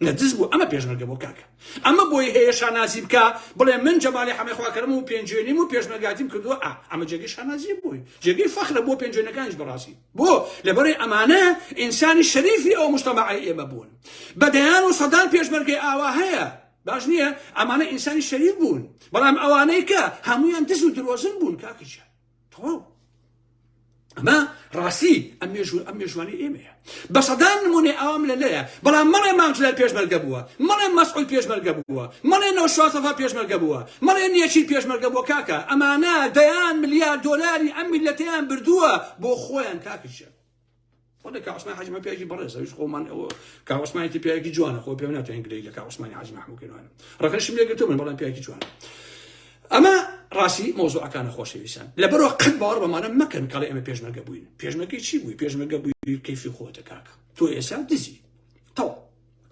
نەجس بوو ئەمە پێشمەرگە بۆ کاکە ئەمە بۆی هەیە شانازی بکە بڵێ من جەمالی حەمەی خواکەرم و پێنجوێنیم و پێشمەرگاتیم کردووە ئا ئەمە جێگەی شانازی بووی جێگەی فەخرە بۆ پێنجوێنەکانیش بەڕاستی بۆ لەبەرەی ئەمانە ئینسانی شەریفی ئەو مجتەمەعەی ئێمە بوون بە دەیان و سەدان پێشمەرگەی ئاوا هەیە باش نییە ئەمانە ئینسانی شەریف بوون بەڵام ئەوانەی کە هەمویان دز و درۆزن بوون کاکەجیان تەواو ئەمە ڕاستی ئەم مێژوو ئەم مێژوانی ئێمەیە بە سەدان نمونەی ئاوام لە لەیە بەڵام مەڵێ مام جلال پێشمەرگە بووە مەڵێ مەسعود پێشمەرگە بووە مەڵێ نەوشوان سەفا پێشمەرگە بووە مەڵێ نێچیر پێشمەرگە بووە کاکە ئەمانە دەیان ملیار دۆلاری ئەم میللەتەیان بردووە بۆ خۆیان کاکە گیان وەڵێ کاک عوسمان حاجی مەحموود پیاوێکی بەڕێزە ئەویش خۆمان ئەوە کاک عوسمانێکی پیاوێکی جوانە خۆ پێم ناتوانین گلەیی لە کاک عوسمانی حاجی مەحموود بکەین وانە ڕەخنەشم لێ گرتووە من بەڵام پیاوێکی جوانە ئەمە ڕاستی مەوزوعەکانە خۆشەویستان لەبەرەوە قەت باوەڕ بەمانە مەکەن کەڵێ ئێمە پێشمەرگە بووین پێشمەرگەی چی بووی پێشمەرگە بووی کەیفی خۆتە کاکە تۆ ئێستا دزی تەواو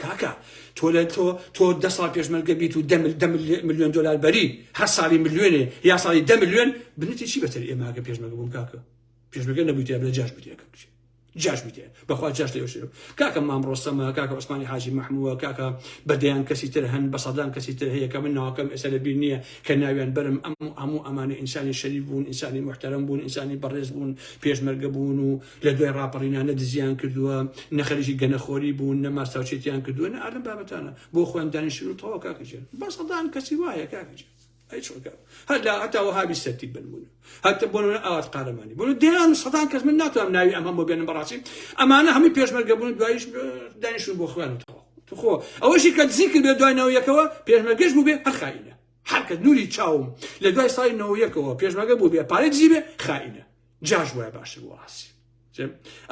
کاکە تۆ لە تۆ تۆ دە ساڵ پێشمەرگە بیت و دە ملیۆن دۆلار بەری هەر ساڵی ملیۆنێ یا ساڵی دە ملیۆن بنێتی چی بەسەر ئێماگە پێشمەرگە بووم کاکە پێشمەرگە نەبوویتە بلە جاش بوویتە کاکە جاش بوویتە بەخوا جاش لەوێ شێرم کاکە مام ڕۆستەمە کاکە عوسمانی حاجی مەحمووە کاکە بە دەیان کەسی تر هەن بە سەدان کەسی تر هەیە کە من ناوەکەم ئێستا لە بیر نییە کە ناویان بەرم ئەم هەموو ئەمانە ئینسانی شەریف بوون ئینسانی محتەرم بوون ئینسانی بەڕێز بوون پێشمەرگە بوون و لە دوای ڕاپەڕینا نە دزیان کردووە نە خەریکی گەنەخۆری بوون نە ماستاوچێتیان کردووە نە ئالم بابەتانە بۆ خۆیان دانیشتن و تەواو کاکە گیان بە سەدان کەسی وایە کاکە گیان ئەی چۆن کاک هەر لە هەتا وەهابی سەرتیپ بنمونە هەتا بۆ نمونە ئاوات قارەمانی بۆ دەیان و سەدان کەس من ناتوانم ناوی ئەم هەموو بێنم بەڕاستی ئەمانە هەمووی پێشمەرگە بوون دوایش دانیشتون بۆ خۆیان و تەواو خۆ ئەوەشی کە دزی کرد بێ دوای نەوەیەکەوە پێشمەرگەش بوو بێ هەر خائینە هەر کە نوری چاوم لە دوای ساڵی نەوەیەکەوە پێشمەرگە بوو بێ پارەی دزی بێ خائینە جاش وایە باشتر بۆ ڕاستی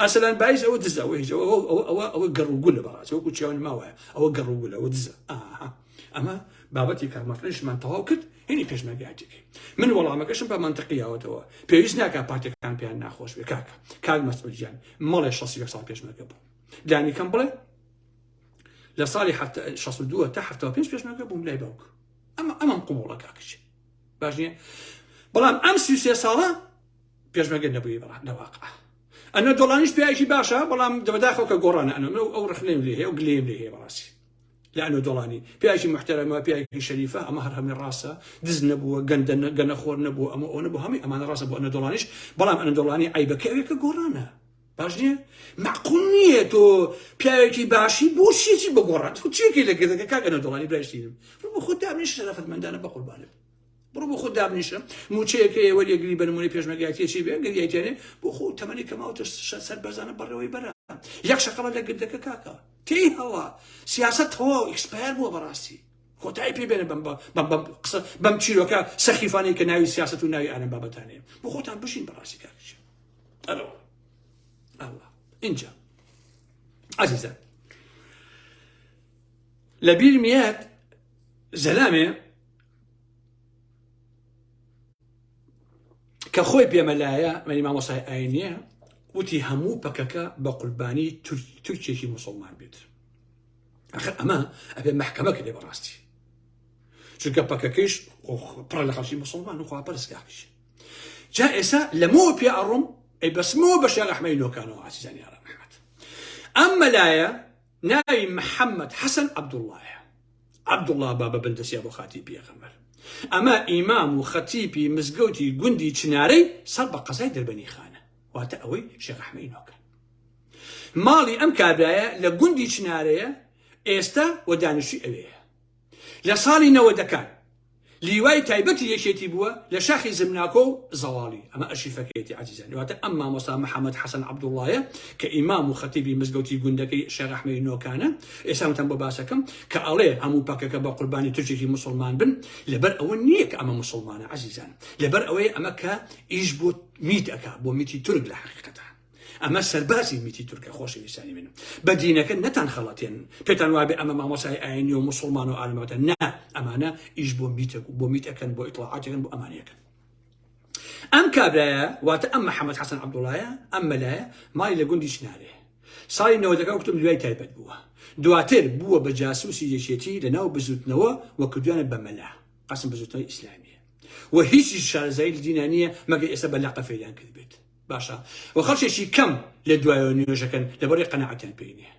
ئەسەلان بایز ئەوە دزە ئەوە هیچ ئەوە ئەوە ئەوە ئەوە گەڕ و گولە بەڕاستی وەکو چیاوانی ما وایە ئەوە گەڕ و گولە ئەوە دزە ئاها ئەمە بابەتی کارمەکەشمان تەواو کرد هینی پێشمەرگایەتەکەی من وەڵامەکەشم بە منطقی یاوەتەوە پێویست ناکە پارتەکان پێیان ناخۆش بێ کاکە کاک مەسعود گیان مەڵێ 61 ساڵ پێشمەرگە بوو لانی کەم بڵێ لە ساڵی 62 تا 75 پێشمەرگە بووم لای باوک ئەمە ئەمەم قبوڵە کاکچ باش نییە بەڵام ئەم 33 ساڵە پێشمەرگە نەبووی بەڵام لە واقع ئەنە دۆڵانیش پیاوێکی باشە بەڵام بەداخەوە کە گۆڕانە ئەنە من ئەو ڕخنەیم لێ هەیە ئەو گلەیەم لێ هەیە بەڕاستی لە ئەنۆ دۆڵانی پیاوێکی محتەرەمە پیاوێکی شەریفە ئەمە هەر هەمووی ڕاستە دز نەبووە گەندە گەنەخۆر نەبووە ئەمە ئەو نەبوو هەمووی ئەمانە ڕاستە بۆ ئەنە دۆڵانیش بەڵام ئەنە دۆڵانی عیبەکە ئەوێ کە گۆڕانە باش نییە معقول نییە تۆ پیاوێکی باشی بۆ چیەکی بە گۆڕان تۆ چیەکەی لە گردەکە کاک ئەنە دۆڵانی برایشتینم بۆ خۆت دابنیشە شەرافەتمەندانە بە قوربانت بڕۆ بۆ خۆت دابنیشە موچەیەک هەیە وەریەگری بە نمونەی پێشمەرگایەتیە چی بێ گەر یایتێنێ بۆ خۆ تەمەنی کەماوتە سەر بەرزانە بەڕێوەی بەرە یەک شەقەڵە لە گردەکە کاکە تێی هەڵا سیاسەت تەواو expire بووە بەڕاستی کۆتایی پێ بێنە بەم بەم بەم قسە بەم چیرۆکە سەخیفانەی کە ناوی سیاسەت و ناوی ئالەم بابەتانەیە بۆ خۆتان بژین بەڕاستی کاکە ئەرەوە ئەوە اینجا عزیزان لە بیرمیەت زەلامێ کە خۆی پێمەلایە مەنی مامۆسای ئاینیە وتی هەموو پەکەکە بە قوربانی تورکێکی مسلمان بێت ئەخر ئەمە ئەبێ محکەمە کرێ بەڕاستی چونکە پەکەکەیش پڕە لە خەڵکی مسلمان و خواپەرست کاکیش جا ئێستا لەمەوە پێ ئەڕۆم ئەی بەسمەوە بە شێخ ئەحمەدی نۆکانەوە عزیزانی ئارام ئەحمەد ئەم مەلایە ناوی محەممەد حەسەن عەبدوڵڵایە. عەبدوڵڵا بابە بندەسیا بۆ خاتری پێغەمبەر. ئەمە ئیمام و خەتیپی مزگەوتی گوندی چنارەی سەر بە قەزای دەربەنیخانە، واتە ئەوەی شێخ ئەحمەی نۆکان. ماڵی ئەم کابرایە لە گوندی چنارەیە ئێستا و دانیشتووی ئەوێیە. لە ساڵی نەوەدەکان. لیوای تایبەتی یەکێتی بووە لە شاخی زمناکۆ و زەواڵی. ئەمە ئەرشیفەکەیەتی عەزیزان. واتە ئەم مامۆستا محەمەد حەسەن عەبدوڵڵایە کە ئیمام و خەتیبی مزگەوتی گوندەکەی شێخ ئەحمەدی نۆکانە، ئێستا وتم بۆ باسەکەم کە ئەڵێ هەموو پەکەکە بە قوربانی تورکێکی موسڵمان بن، لەبەر ئەوە نییە کە ئەمە موسڵمانە عەزیزان، لەبەر ئەوەیە ئەمە کە ئیش بۆ میت ئەکا، بۆ میتی تورک لە حەقیقەتا. ئەمە سەربازی میتی تورکە خۆشەویستانی من بە دینەکە نەتان خەڵەتێن پێتان وابێ ئەمە مامۆسای ئاینی و موسڵمان و ئالمەتە نا ئەمانە ئیش بۆ میتەک و بۆ میت ئەکەن بۆ ئیتڵاعاتەکەن بۆ ئەمانەکەن ئەم کابرایە واتە ئەم محەممەد حەسەن عەبدوڵایە ئەم مەلایە ماڵی لە گوندی چنارێ ساڵی نەوەدەکان وتم لوای تایبەت بووە دواتر بووە بە جاسوسی یەکێتی لە ناو بزوتنەوە و کردویانە بە مەلا قسم بزوتنەوەی ئیسلامیە و هیچ شارەزایی لە دینا نییە مەگەر ئێستا بە لەقە فێریان کردبێت باشە و خەڵکێکی کەم لە دوایەوە نوێژەکەن لەبەرەی قەناعەتیان پێی نییە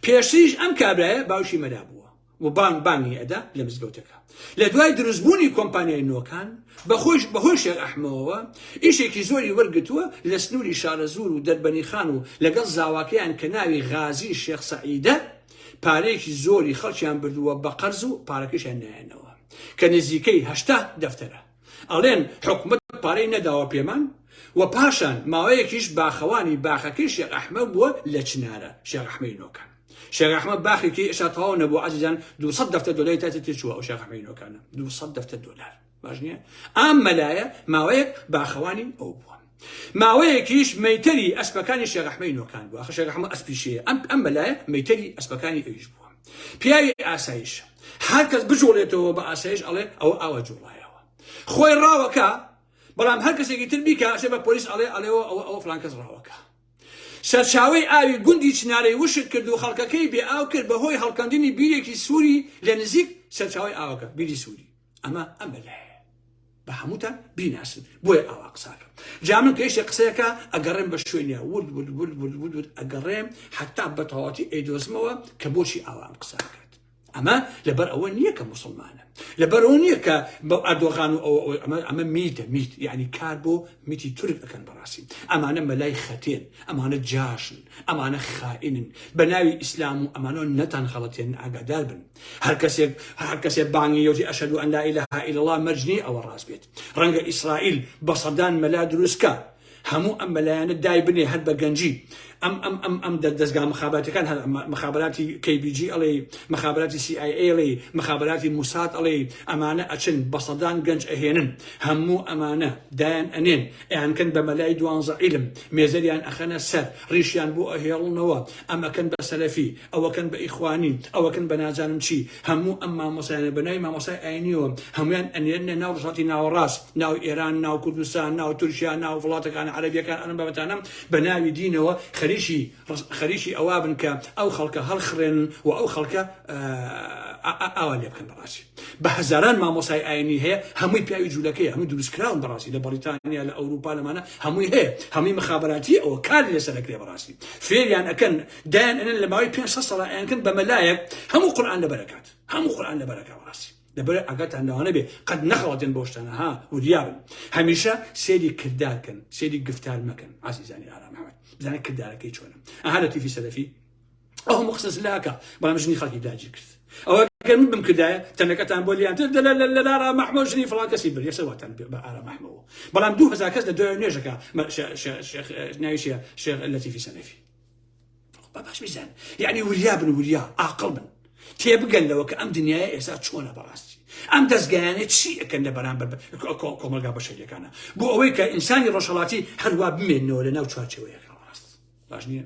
پێشتریش ئەم کابرایە باوکی مەلا بووە و بانگ بانگی ئەدا لە مزگەوتەکە لە دوای دروستبوونی کۆمپانیای نۆکان بەخۆش بەهۆی شێخ ئەحمەوەوە ئیشێکی زۆری وەرگتووە لە سنووری شارەزوور و دەربەنیخان و لەگەڵ زاواکەیان کە ناوی غازی شێخ سەعیدە پارەیەکی زۆری خەڵکیان بردووە بە قەرز و پارەکەشیان نایەنەوە کە نزیکەی 80 دەفتەرە ئەڵێن حکومەت پارەی نەداوە پێمان و پاشان ماوەیەکیش باخەوانی باخەکەی شێخ ئەحمەد بووە لە چنارە شێخ ئەحمەی نۆکان شێخ ئەحمەد باخێکی ئێستا تەواو نەبوو عەزیزان 200 دەفتەر دۆلاری تا تێچووە ئەو شێخ ئەحمەی نۆکانە 200 دەفتەر دۆلار باش نییە ئەم مەلایە ماوەیەک باخەوانی ئەو بووە ماوەیەکیش مەیتەری ئەسپەکانی شێخ ئەحمەی نۆکان بووە ئەخە شێخ ئەحمەد ئەسپیشەیە ئەم ئەم مەلایە مەیتەری ئەسپەکانی ئەویش بووە پیاوی ئاسایش هەر کەس بجوڵێتەوە بە ئاسایش ئەڵێ ئەوە ئاوا جوڵایەوە خۆی ڕاوەکە بەڵام هەر کەسێکی تر بیکە ئەچێ بە پۆلیس ئەڵێ ئەڵێەوە ئەوە ئەوە فلان کەس ڕاوەکە سەرچاوەی ئاوی گوندی چنارەی وشک کرد و خەڵکەکەی بێ ئاو کرد بەهۆی هەڵکەندنی بیرێکی سووری لە نزیک سەرچاوەی ئاوەکە بیری سووری ئەمە ئەمە لایە بە هەمووتان بیناسن بۆیە ئاوا قساکەم جا من کە یەکێک قسەیەکە ئەگەڕێم بە شوێنیا ورد ورد ورد ورد ورد ورد ئەگەڕێم حتا بە تەواوەتی ئەیدۆزمەوە کە بۆچی ئاوا ئەم قسە ئەکات ئەمە لەبەر ئەوە نییە کە موسڵمانە لەبەر ئەوە نییە کە بە ئەردۆغان و ئەوە ئەمە ئەمە میتە میت یعنی کار بۆ میتی تورک ئەکەن بەڕاستی ئەمانە مەلای خەتێن ئەمانە جاشن ئەمانە خائینن بە ناوی ئیسلام و ئەمانەوە نەتان خەڵەتێن ئاگادار بن هەر کەسێک هەر کەسێک بانگی یەوتی ئەشهەدو ئەن لا ئیلاهە ئیلا اللە مەرج نییە ئەوە ڕاست بێت ڕەنگە ئیسرائیل بە سەدان مەلا دروست کا هەموو ئەم مەلایانە دای بنێ هەر بە گەنجی ئەم ئەم ئەم ئەم دەزگا مخابراتەکان هەر مخابراتی KBG ئەڵێ مخابراتی CIA ئەڵێ مخابراتی موساد ئەڵێ ئەمانە ئەچن بە سەدان گەنج ئەهێنن هەموو ئەمانە دایان ئەنێن ئەیانکەن بە مەلای دوانزە عیلم، مێزەریان ئەخەنە سەر، ڕیشیان بۆ ئەهێڵنەوە، ئەمەکەن بە سەلەفی، ئەوەکەن بە ئیخوانی، ئەوەکەن بە نازانم چی، هەموو ئەم مامۆستایانە بە ناوی مامۆستای ئاینیەوە هەموویان ئەنێرنە ناو ڕۆژهەڵاتی ناوەڕاست، ناو ئێران، ناو کوردستان، ناو تورکیا، ناو وڵاتەکان عەرەبیەکان ئەم بابەتانە بە ناوی دینەوە خەریکی خەریکی ئەوە بن کە ئەو خەڵکە هەڵخڕێنن و ئەو خەڵکە ئاوا لێ بکەن بەڕاستی بە هەزاران مامۆسای ئاینی هەیە هەمووی پیاوی جوولەکەی هەمووی دروستکراون بەڕاستی لە بەریتانیا لە ئەوروپا لەمانە هەمووی هەیە هەمووی مخابراتی ئەوە کاری لەسەر دەکرێ بەڕاستی فێریان ئەکەن دایان ئەنن لە ماوەی پێ ساڵ ئەیانکەن بە مەلایەک هەموو قورئان لەبەرەکات هەموو قورئان لەبەرەکە بەڕاستی لەبەر ئاگاتان لەوانە بێ قەت نەخەڵەتێن بۆ شتانە ها وریابن هەمیشە سێری کردارکەن سێری گفتار مەکەن عزیزانی ئارام ئەحمەد بزانە کردارەکەی چۆنە ئەها لەتیفی سەلەفی ئەو هەموو قسە زلاکە بەڵام ژنی خەڵکی داگیر کرد ئەوە گەر من بمکردایە تەنەکەتان بۆ لیان لە ئارام ئەحمەد ژنی فڵان کەسی برد یەکسەر واتان بە ئارام ئەحمەوە بەڵام 2000 کەس لە دوای نوێژەکە ناوی چیە شێخ لەتیفی سەلەفی با باش بیزان یعنی وریا بن وریا ئاقڵ بن تێبگەن لەوە کە ئەم دنیاە ئێستا چۆنە بەڕاستی ئەم دەستگایانە چی ئەکەن لە بەرامبەر کۆمەلگا بەشەریەکانە بۆ ئەوەی کە ئینسانی ڕۆژهەڵاتی هەروا بمێنەوە لە ناو چوارچێوەیەکە ڕاست باش نییە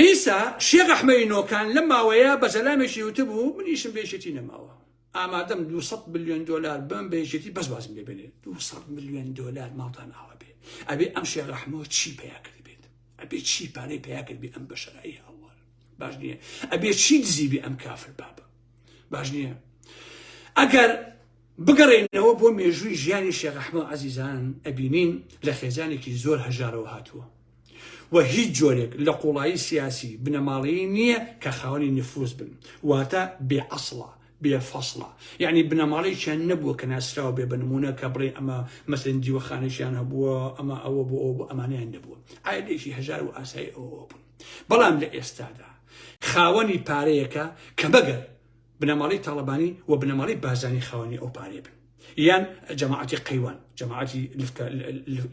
ئیسا شێخ ئەحمەی نۆکان لەم ماوەیە بە زەلامێکی وتبوو من ئیشم بە یەکێتی نەماوە ئامادەم 200 ملیۆن دۆلار بم بە یەکێتی بەس وازم لێ بێنێ 200 ملیۆن دۆلار ماڵتان ئاوا بێ ئەبێ ئەم شێخ ئەحمەوە چی پیا کرد بێت ئەبێ چی پارەی پیا کرد بێ ئەم بەشەرایی هاوار باش نییە ئەبێ چی دزی بێ ئەم کافر بابە باش نییە ئەگەر بگەڕێینەوە بۆ مێژووی ژیانی شێخ ئەحمەد عەزیزان ئەبینین لە خێزانێکی زۆر هەژارەوە هاتووە و هیچ جۆرێک لە قوڵایی سیاسی بنەماڵەیی نییە کە خاوەنی نفوز بن واتە بێ ئەسڵە بێ فەسڵە یعنی بنەماڵەیەکیان نەبووە کە ناسراوە بێ بە نمونە کە بڵێ ئەمە مەسەن دیوەخانێکیان هەبووە ئەمە ئەوە بۆ ئەوە بۆ ئەمانیان نەبووە عایلەیەکی هەژار و ئاسایی ئەوە بوون بەڵام لە ئێستادا خاوەنی پارەیەکە کە مەگەر. بنەماڵەی تاڵەبانی و بنەماڵەی بارزانی خاوەنی ئەو پارەیە بن یان جەماعەتی قەیوان جەماعەتی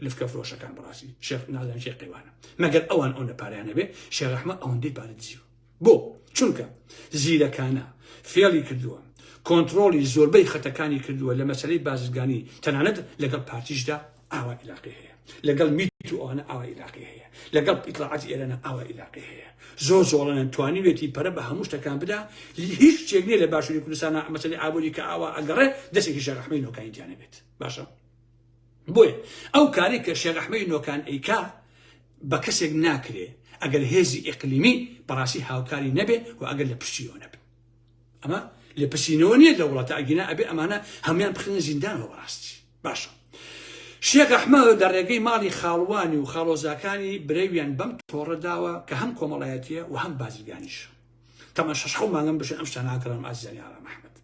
لفکە فرۆشەکان بەڕاستی شێخ نازانم شێخ قەیوانە مەگەر ئەوان ئەو پارەیان هەبێ شێخ ئەحمەد ئەوەندەی پارە دزیوە بۆ چونکە زیرەکانە فێڵی کردووە کۆنتڕۆڵی زۆربەی خەتەکانی کردووە لە مەسەلەی بازرگانی تەنانەت لەگەڵ پارتیشدا ئاوا عیلاقی هەیە لەگەڵ میت و ئەوانە ئاوا عیلاقی هەیە لەگەڵ ئیتلاعاتی ئێرانە ئاوا عیلاقی هەیە زۆر زۆڵەنە توانیوێتی پەرە بە هەموو شتەکان بدا هیچ شتێک نییە لە باشووری کوردستانە مەسەلەی ئابووری کە ئاوا ئەگەڕێ دەستێکی شێخ ئەحمەدی نۆکانی تیا نەبێت باشە بۆیە ئەو کارەی کە شێخ ئەحمەدی نۆکان ئەیکا بە کەسێک ناکرێ ئەگەر هێزی ئیقلیمی بەڕاستی هاوکاری نەبێ و ئەگەر لە پشتیەوە نەبن ئەمە لێپرسینەوە نییە لە وڵاتە ئەگینا ئەبێ ئەمانە هەموان بخرێنە زیندانەوە بەڕاستی باشە شێخ ئەحمەد لە ڕێگەی ماڵی خاڵوانی و خاڵۆزاکانی برەویان بەم تۆڕە داوە کە هەم کۆمەڵایەتیە و هەم بازرگانیش تەمەن شەش حەو مانگم بشن ئەم شتانە ئاکرام ئازیزانی ئارام ئەحمەد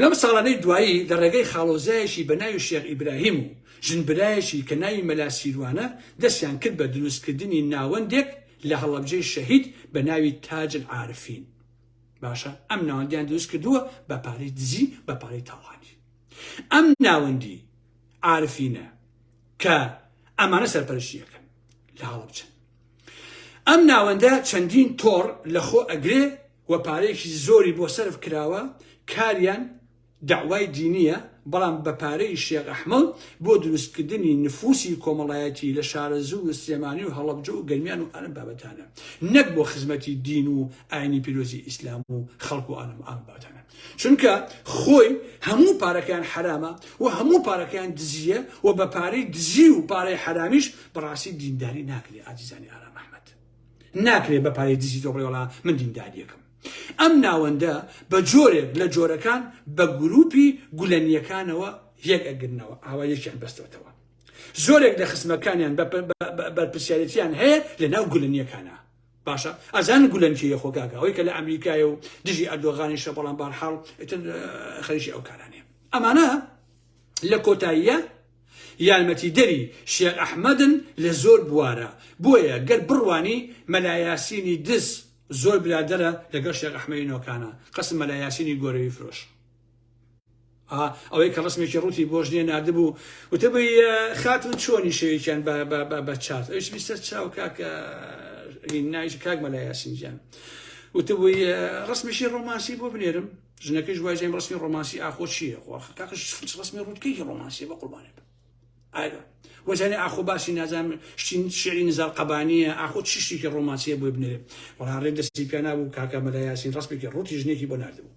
لەم ساڵانەی دوایی لە ڕێگەی خاڵۆزایەکی بە ناوی شێخ ئیبراهیم و ژنبرایەکی کە ناوی مەلا سیروانە دەستیان کرد بە دروستکردنی ناوەندێک لە هەڵەبجەی شەهید بە ناوی تاج العارفین باشە ئەم ناوەندیان دروست کردووە بە پارەی دزی بە پارەی تاڵانی ئەم ناوەندی عارفینە کە ئەمانە سەرپەرشتیەکەن لە هەڵەبجەن ئەم ناوەندە چەندین تۆڕ لەخۆ ئەگرێ و پارەیەکی زۆری بۆ سەرف کراوە کاریان دەعوای دینیە بەڵام بە پارەی شێخ ئەحمەد بۆ دروستکردنی نفوسی کۆمەڵایەتی لە شارەزوور و سلێمانی و هەڵەبجە و گەرمیان و ئەم بابەتانە نەک بۆ خزمەتی دین و ئاینی پیرۆزی ئیسلام و خەڵک و ئەم بابەتانە چونکە خۆی هەموو پارەکەیان حەرامە و هەموو پارەکەیان دزیە و بە پارەی دزی و پارەی حەرامیش بەڕاستی دینداری ناکرێ ئازیزانی ئارام ئەحمەد ناکرێ بە پارەی دزی تۆ بڵێ وەڵا من دینداریەکەم ئەم ناوەندە بە جۆرێک لە جۆرەکان بە گروپی گولەنیەکانەوە یەک ئەگرنەوە ئاوا یەکیان بەستۆتەوە زۆرێک لە خزمەکانیان بەرپرسیارێتیان هەیە لە ناو گولەنیەکانە باشە ئەزانن گولەن کێیە خۆ کاکە ئەوەی کە لە ئەمریکایە و دژی ئەردۆغانیشە بەڵام بارحاڵ ئیتر خەریکی ئەو کارانەیە ئەمانە لە کۆتاییە یارمەتیدەری شێخ ئەحمەدن لە زۆر بوارە بۆیە گەر بڕوانی مەلا یاسینی دز زۆر برادەرە لەگەڵ شێخ ئەحمەدی نۆکانە قەسم مەلا یاسینی گۆرەوی فرۆش ئا ئەوەی کە ڕسمێکی ڕووتی بۆ ژنێ ناردبوو وتبووی خاتون چۆنی شەوێکیان بە چات ئەویش بیستە چاو کاکە ناویش کاک مەلا یاسین گیان وتبووی ڕسمێکی ڕۆمانسی بۆ بنێرم ژنەکەیش وای زانیم ڕسمی ڕۆمانسی ئاخۆ چییە خۆ کاکە ڕسمی ڕووتکەیەکی ڕۆمانسیە بە قوربانێ بم ئایرە وەزانێ ئاخۆ باسی نازانم شتی شعری نزار قەبانیە ئاخۆ چ شتێکی ڕۆمانسیە بۆی بنێرێ وەڵا ڕێک دەستی پیا نابوو کاکە مەلا یاسین ڕسمێکی ڕووتی ژنێکی بۆ ناردبوو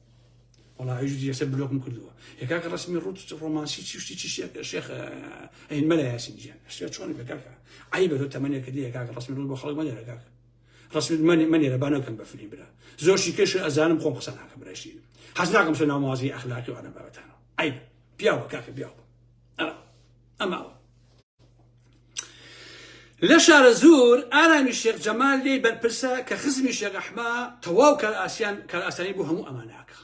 وەڵا ئەویش وتی یەکسەر بلۆکم کردووە ئێ کاکە ڕسمی ڕووت ڕۆمانسی چی شتی چی شێخ شێخ ئەین مەلا یاسین گیان شتێ چۆنی بێ کاکە عەیبە تۆ تەمەنێکت نییە کاکە ڕسمی ڕووت بۆ خەڵک مەنێرە کاکە ڕسمی مەنێرە با نەکەم بە فری برا زۆر شتی کێش ئەزانم خۆم قسە ناکەم برای شیرین حەز ناکەم چۆن ناو مازی ئەخلاقی و ئەم بابەتانەوە عەیب پیاوە کاکە پیاوە ئەمە ئەوە لە شارەزوور ئارامی شێخ جەمال لێی بەرپرسە کە خزمی شێخ ئەحمە تەواو کارئاسیان کارئاسانی بۆ هەموو ئەماناکە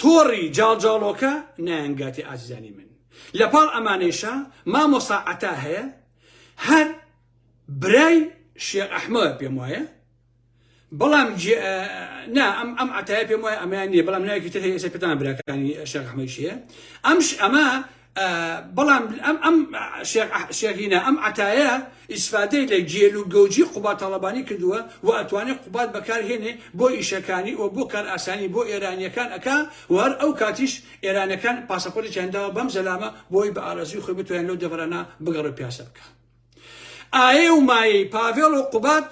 تۆڕی جاڵجاڵۆکە نایانگاتی ئازیزانی من لەپاڵ ئەمانەیشا مامۆسا عەتا هەیە هەر برای شێخ ئەحمە پێم وایە بەڵام نا ئەم ئەم عەتایە پێم وایە ئەمەیان نییە بەڵام ناوێکی تر هەیە ئێستا پێتان براکانی شێخ ئەحمەدیش هەیە ئەم ئەمە بەڵام ئەم ئەم شێخینە ئەم عەتایە ئیسفادەی لە گێل و گەوجی قوباد تاڵەبانی کردووە و ئەتوانێت قوباد بەکارهێنێ بۆ ئیشەکانی و بۆ کارئاسانی بۆ ئێرانیەکان ئەکا و هەر ئەو کاتیش ئێرانەکان پاسەپۆرتێکیان داوە بەم زەلامە بۆی بە ئارەزووی خۆی بتوانێت لەو دەڤەرانە بگەڕێ پیاسە بکا ئایە و مایەی پاڤێڵ و قوباد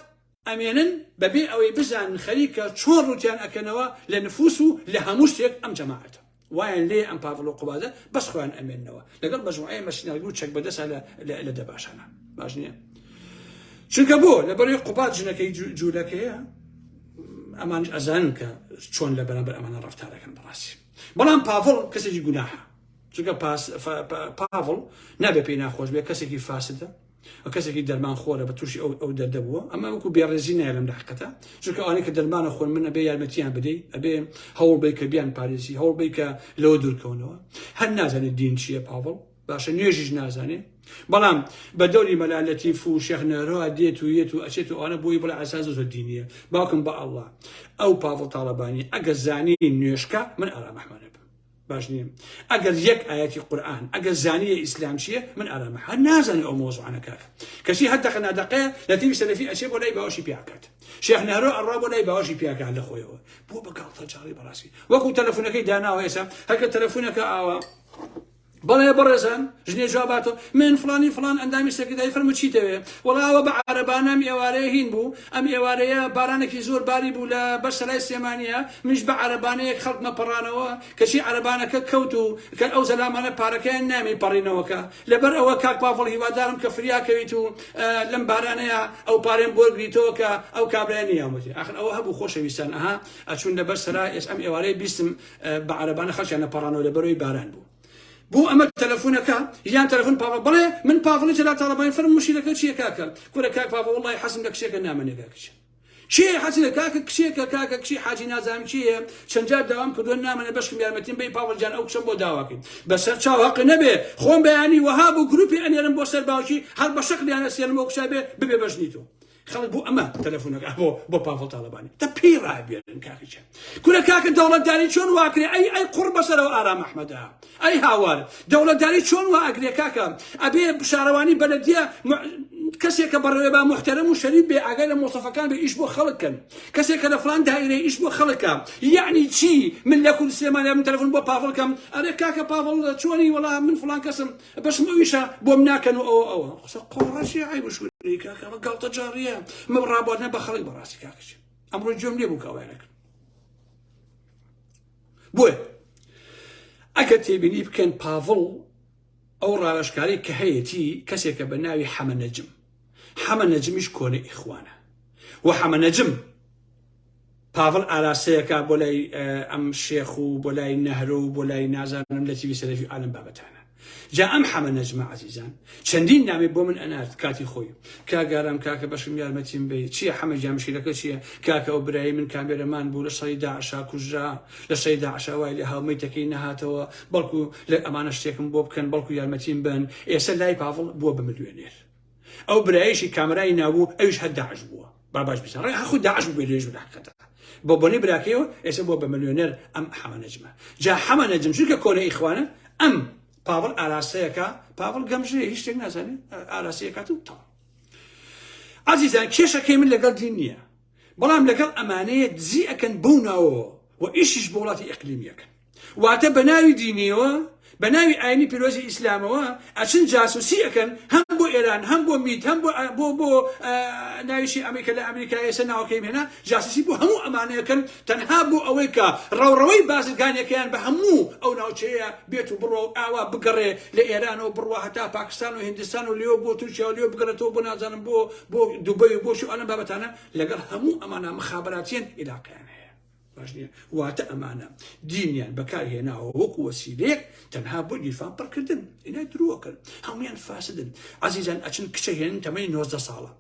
ئەمێنن بەبێ ئەوەی بزانن خەریکە چۆن ڕوتیان ئەکەنەوە لە نفوس و لە هەموو شتێک ئەم جەماعەتە وایان لێ ئەم پاڤڵ و قوبادە بەس خۆیان ئەمێننەوە لەگەڵ مەجموعەیە مەشینەڵگر و چەک بەدەسا لە دەباشانە باش نییە چونکە بۆ لەبەرەی قوباد ژنەکەی جوولەکەیە ئەمانش ئەزانن کە چۆن لە بەرامبەر ئەمانە ڕەفتارەکەن بەڕاستی بەڵام پاڤڵ کەسێکی گوناحە چونکە پاڤڵ نابێ پێی ناخۆش بێ کەسێکی فاسدە و کەسێکی دەرمان خۆرە بە تووشی ئەو ئەو دەردە بووە ئەمە وەکو بێڕێزی نایە لەم دەحقەتە چونکە ئەوانەی کە دەرمانە خۆن من ئەبێ یارمەتیان بدەی ئەبێ هەوڵ بەی کە بیان پارێزی هەوڵ بەی کە لەوە دوورکەونەوە هەر نازانێت دین چییە پاڤڵ باشە نوێژیش نازانێ. بەڵام بە دەوری مەلا لەتیف و شێخ نەهرۆ دێت و یەت و ئەچێت و ئەوانە بۆی بڵێ ئەساس زۆر دینیە باوکم بە ئەڵڵا ئەو پاڤڵ تاڵەبانی ئەگەر زانی نوێشکە من ئارام ئەحمەدە بم باش نییە ئەگەر یەک ئاەتی قورآن ئەگەر زانیە ئیسلام چییە من ئارامە هەر نازانێ ئەو مۆزوعانە کاکە کەچی هەر دەقە نادەقەیە لەتیفی سەلەفی ئەچێ بۆ لای باوەشی پیاکات شێخ نەهرۆ ئەڕوا بۆ لای باوەشی پیاکات لە خۆیەوە بۆ بە گاڵتەجاڕی بەڕاستی وەکو تەلەفۆنەکەی داناوە ئێستا هەرکە تەلەفۆنەکە ئاوا بەڵێ بەڕێزان ژنێ جواباتۆ من فڵانی فڵان ئەندامی سەرکردای فەرموو چیتەوێ وەڵا ئەوە بە عارەبانە ئەم ئێوارەیە هین بوو ئەم ئێوارەیە بارانێکی زۆر باری بوو لە بەر سەرای سلێمانیە منیش بە عارەبانەیەک خەڵکمە پەڕانەوە کەچی عارەبانەکە کەوت و کە ئەو زەلامانە پارەکەیان نامی پەڕینەوەکە لەبەر ئەوە کاک پاڤڵ هیوادارم کە فریا کەویت و لەم بارانەیە ئەو پارەیەم بۆ گریتەوە کە ئەو کابرای نیامەتی ئاخر ئەوە هەبوو خۆشەویستان ئەها ئەچوون لەبەر سەرا ئێس ئەم ئێوارەیە بیستم بە عەرەبانە خەڵکیان نەپەڕانەوە لەبەرەوەی باران بوو بۆ ئەمە تەلەفۆنەکە یان تەلەفۆن پاڤڵ بڵێ من پاڤڵی جەلال تاڵەبانی فەرم مشیرەکە چییە کاکە کورە کاک پاڤڵ وەڵڵاهی حەزم لە کچێکە نامەنێ کاکە کچ کێ حەزی لە کاکە کچێکە کاکە کچی حاجی نازانم کێیە چەند جار داوام کردووە نامەنێ بەشکم یارمەتیم بەی پاڤڵ گیان ئەو کچەم بۆ داواکەی بەسەر چاو هەق نەبێ خۆم بەیانی وەها بوو گروپی ئەنێرم بۆ سەر باوکی هەر بە شەقلیان ئەسێنم ئەو کچە بێ ببێ بەژنی تۆ خەڵک بۆ ئەمە تەلەفۆنەکە بۆ بۆ پاڤڵ تاڵەبانی دە پێی ڕابێنن کاکە گیان کورە کاکە دەوڵەتداری چۆن واکرێ ئەی ئەی قوڕ بەسەرەوە ئارام ئەحمەدە ئەی هاوار دەوڵەتداری چۆن وا ئەگرێ کاکە ئەبێ شارەوانی بەلەدیە کەسێکە بەڕێوێ با محتەرم و شەریف بێ ئاگای لە مۆسەفەکان بێ ئیش بۆ خەڵک کەن کەسێکە لە فلان دایرە ئیش بۆ خەڵکە یعنی چی من لە کوردستان من تەلەفۆن بۆ پاڤڵ کەم ئەرێ کاکە پاڤڵ چۆنی وەڵا من فلان کەسم بەشم ئەویشە بۆم ناکەن و ئەوە ئەوە قسە قۆڕەشی عیب و شوری کاکە ئەمە گاڵتەجاڕیە ئەمە ڕابواردنە بە خەڵک بەڕاستی کاکە چی ئەمڕۆ گوێم لێ بوو کە ئەوەیان کرد بۆیە ئەگەر تێبینی بکەن پاڤڵ ئەو ڕاوێژکاری کە هەیەتی کەسێکە بە ناوی حەمە نەجم حەمە نەجمیش کۆنە ئیخوانە و حەمە نەجم پاڤڵ ئاراستەیەکە بۆ لای ئەم شێخ و بۆ لای نەهرۆ و بۆ لای نازانم لە تیوی سەلەفی ئالم بابەتانە جا ئەم حەمە نەجمە عەزیزان چەندین نامی بۆ من ئەنارد کاتی خۆی کاک ئارام کاکە بەشم یارمەتیم بەی چییە حەمە گیان مشکلەکە چییە کاکە ئەو برای من کامێرەمان بوو لە شەڕی داعشا کوژرا لە شەڕی داعشا وای لێ هاو مەیتەکەی نەهاتەوە بەڵکو لە ئەمانە شتێکم بۆ بکەن بەڵکو یارمەتیم بەن ئێستا لای پاڤڵ بووە بە ملیۆنێر ئەو برایەشی کامەرانی نابوو ئەویش هەر داعش بووە با باش بزانن ڕێ هەر خۆی داعش بوو لێژ لە حقیقەتە بۆ بۆنەی براکەیەوە ئێستا بووە بە ملیۆنێر ئەم حەمە نەجمە جا حەمە نەجم چونکە کۆنە ئیخوانە ئەم پاڤڵ ئاراستەیەکە پاڤڵ گەمژەیە هیچ شتێک نازانێ ئاراستەیەکات و تەواو عەزیزان کێشەکەی من لەگەڵ دین نییە بەڵام لەگەڵ ئەمانەیە دزی ئەکەن بەو ناوەوە و ئیشیش بۆ وڵاتی ئیقلیمی ئەکەن واتە بە ناوی دینیەوە بە ناوی ئاینی پیرۆزی ئیسلامەوە ئەچن جاسوسی ئەکەن هەم بۆ ئێران هەم بۆ میت هەم بۆ بۆ بۆ ناویشی ئەمریکا لە ئەمریکا ئێستا ناوەکەیم هێنا جاسوسی بۆ هەموو ئەمانەیەکەن تەنها بۆ ئەوەی کە ڕەوڕەوەی بازرگانیەکەیان بە هەموو ئەو ناوچەیە بێت و بڕۆ ئاوا بگەڕێ لە ئێرانەوە بڕوا هەتا پاکستان و هندستان و لێو بۆ تورکیا و لێو بگەڕێتەوە بۆ نازانم بۆ بۆ دوبەی و بۆ شو ئەلەم بابەتانە لەگەڵ هەموو ئەمانە مخابراتیان عیلاقیان هەیە باش نییە واتە ئەمانە دینیان بەکار هێناوە وەکو وەسیلەیەک تەنها بۆ گیرفان پڕکردن ئینا درۆکەن هەمویان فاسدن عەزیزان ئەچن کچە هێنن تەمەنی 19 ساڵە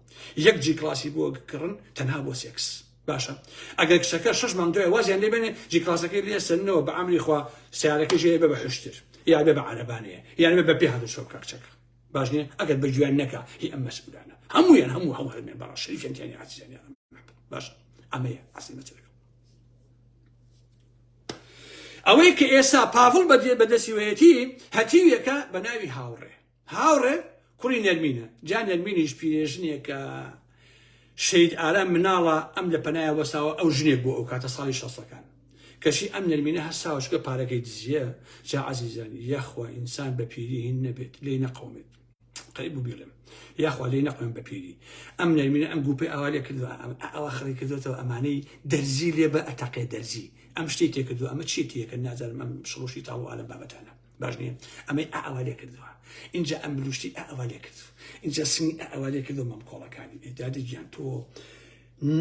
یەک G کلاسی بۆ کڕن تەنها بۆ سێکس باشە ئەگەر کچەکە شەش مانگ دوای وازیان لێ بێنێ G کلاسەکەی لێ سەنەوە بە ئەمری خوا سیارەکەی ژێ بە بە حشتر یا بێ بە عەرەبانەیە یان بێ بە پێ هاتوچۆ بکە کچەکە باش نییە ئەگەر بە گویان نەکا هی ئەم مەسئولانە هەموویان هەموو هەموو هەرمێن بەڕا شەریفیان تیانی عەزیزان باش ئەمەیە ئەسلی مەسەلەکە ئەوەی کە ئێستا پاڤڵ بەدێ بەدەستیوەیەتی هەتیوێکە بە ناوی هاوڕێ هاوڕێ کوڕی نەرمینە جا نەرمینیش پیرێژنێکە شەید ئارام مناڵە ئەم لە پەنایە وەساوە ئەو ژنێک بۆ ئەو کاتە ساڵی شەستەکان کەچی ئەم نەرمینە هەستاوە چونکە پارەکەی دزیە جا عەزیزان یاخوا ئینسان بە پیری هین نەبێت لێی نەقەومێت قەریب بوو بیڵێم یاخوا لێی نەقەومێت بە پیری ئەم نەرمینە ئەم گوپەی ئاوا لێ کردووە ئەوە خڕی کردوێتەوە ئەمانەی دەرزی لێ بە ئەتەقێ دەرزی ئەم شتی تێکردووە ئەمە چی تێکرد نازانم ئەم شڵوشی تاڵ و ئالەم بابەتانە باش نییە ئەمەی ئاوا لێ کردووە اینجا ئەم بلوشتی ئاوا لێ کرد اینجا سنگی ئاوا لێ کردو مەم کۆڵەکانی دادە گیان تۆ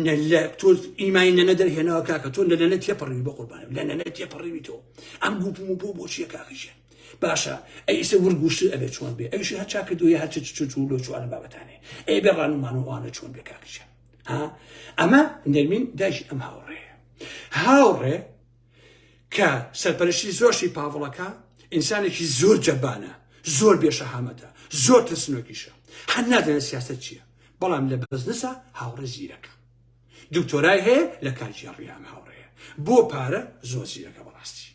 نەلە تۆ ئیمانی نەنە دەرهێناوە کاکە تۆ لە نەنە تێپەڕیوی بە قوربانم لە نەنە تێپەڕیوی تۆ ئەم گوپم و بۆ بۆ چییە کاکە گیان باشە ئەی ئیسە ورگ وشتر ئەبێ چۆن بێ ئەویش هەر چاک کردووە هەر چ چ چ لۆ چوانە بابەتانێ ئەی بێ ڕانومان و ئەوانە چۆن بێ کاکە گیان ها ئەمە نەرمین دایکی ئەم هاوڕێ هاوڕێ کە سەرپەرشتی زۆرشی پاڤڵەکە ئینسانێکی زۆر جەبانە. زۆر بێ شەهامەتە، زۆر ترسنۆکیشە. هەر نازانێت سیاسەت چییە، بەڵام لە بزنسا هاوڕێ زیرەکە. دکتۆرای هەیە لە کارگێڕییە ئەم هاوڕێیە. بۆ پارە زۆر زیرەکە بەڕاستی.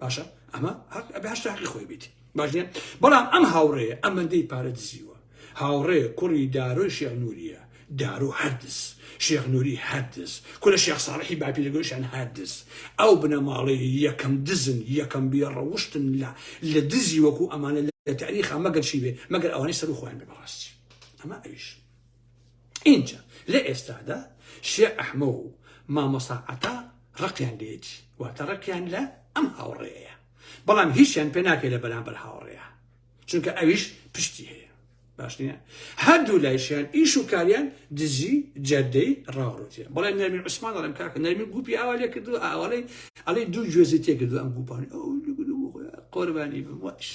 باشە ئەمە هەق ئەبێ هەشتا حەقی خۆی بیت باش نییە بەڵام ئەم هاوڕێیە ئەمەندەی پارە دزیوە هاوڕێ کوڕی دارۆی شێخ نوریە دارۆ هەردز شێخ نوری هەردز کورە شێخ ساڵحی باپیرە گەورەشیان هەردز ئەو بنەماڵەی یەکەم دزن یەکەم بێ ڕەوشتن لە لە دزی وەکو ئەمانە لە تاریخا مەگەر چی بێ مەگەر ئەوانەی سەرو خۆیان بێ بەڕاستی ئەمە ئەویش ئینجا لە ئێستادا شێخ ئەحمە و مامۆستا عەتا ڕقیان لێیەتی واتە ڕقیان لە ئەم هاوڕێیە بەڵام هیچیان پێ ناکرێت لە بەرامبەر هاوڕێیە چونکە ئەویش پشتی هەیە باش نییە هەردوو لایشیان ئیش و کاریان دزی جەردەی ڕاوڕوتیە بەڵێ نەرمین عوسمان دەڵێم کاکە نەرمین گوپی ئاوا لێ کردو ئاواڵی ئەڵێ دوو گوێزی تێکردو ئەم گوپانی ئەو قۆربانی بم وەش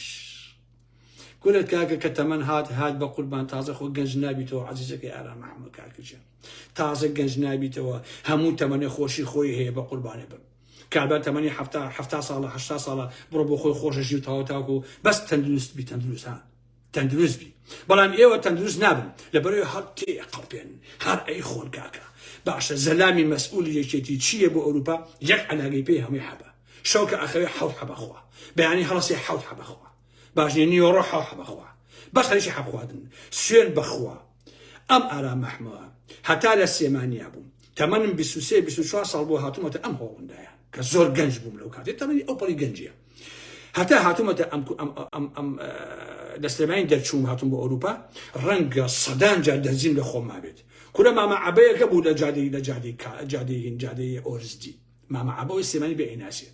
کورە کاکە کە تەمەن هات هات بە قوربان تازە خۆ گەنج نابیتەوە عەزیزەکەی ئارام ئەحمەد کاکە گیان تازە گەنج نابیتەوە هەموو تەمەنێ خۆشی خۆی هەیە بە قوربانێ بم کابرا تەمەنی حەفتا حەفتا ساڵە هەشتا ساڵە بڕۆ بۆ خۆی خۆشە ژی و تاوە تاکو بەس تەندروست بی تەندروست ها تەندروست بی بەڵام ئێوە تەندروست نابن لەبەرەوەی هەر تێ قەڵپێن هەر ئەی خۆن کاکە باشە زەلامی مەسئولی یەکێتی چییە بۆ ئەوروپا یەک عەلاگەی پێی هەمووی حەبە شەو کە ئەخەوێ حەوت حەبە خوا بەیانی هەڵەسێ حەوت حەبە خوا باش نیە نیۆڕۆ حەوت حەبە خوا بەس خەریکی حەب خواردن سوێن بەخوا ئەم ئارام ئەحمەوە هەتا لە سلێمانیا بووم تەمەنم 23 24 ساڵ بۆ هاتوومەتە ئەم هۆڵندایە کە زۆر گەنج بووم لەو کاتێ تەمەنی ئەو پەڵی گەنجیە هەتا هاتوومەتە ئەم ئەم ئەم ئەم لە سلێمانی دەرچووم هاتوم بۆ ئەوروپا ڕەنگە سەدان جار دەرزیم لە خۆم مابێت کورە مامە عەبەیەکە بوو لە جادەی لە جادەی جادەی هین جادەی ئۆرزدی مامە عەبەوەی سلێمانی بێ ئەیناسێ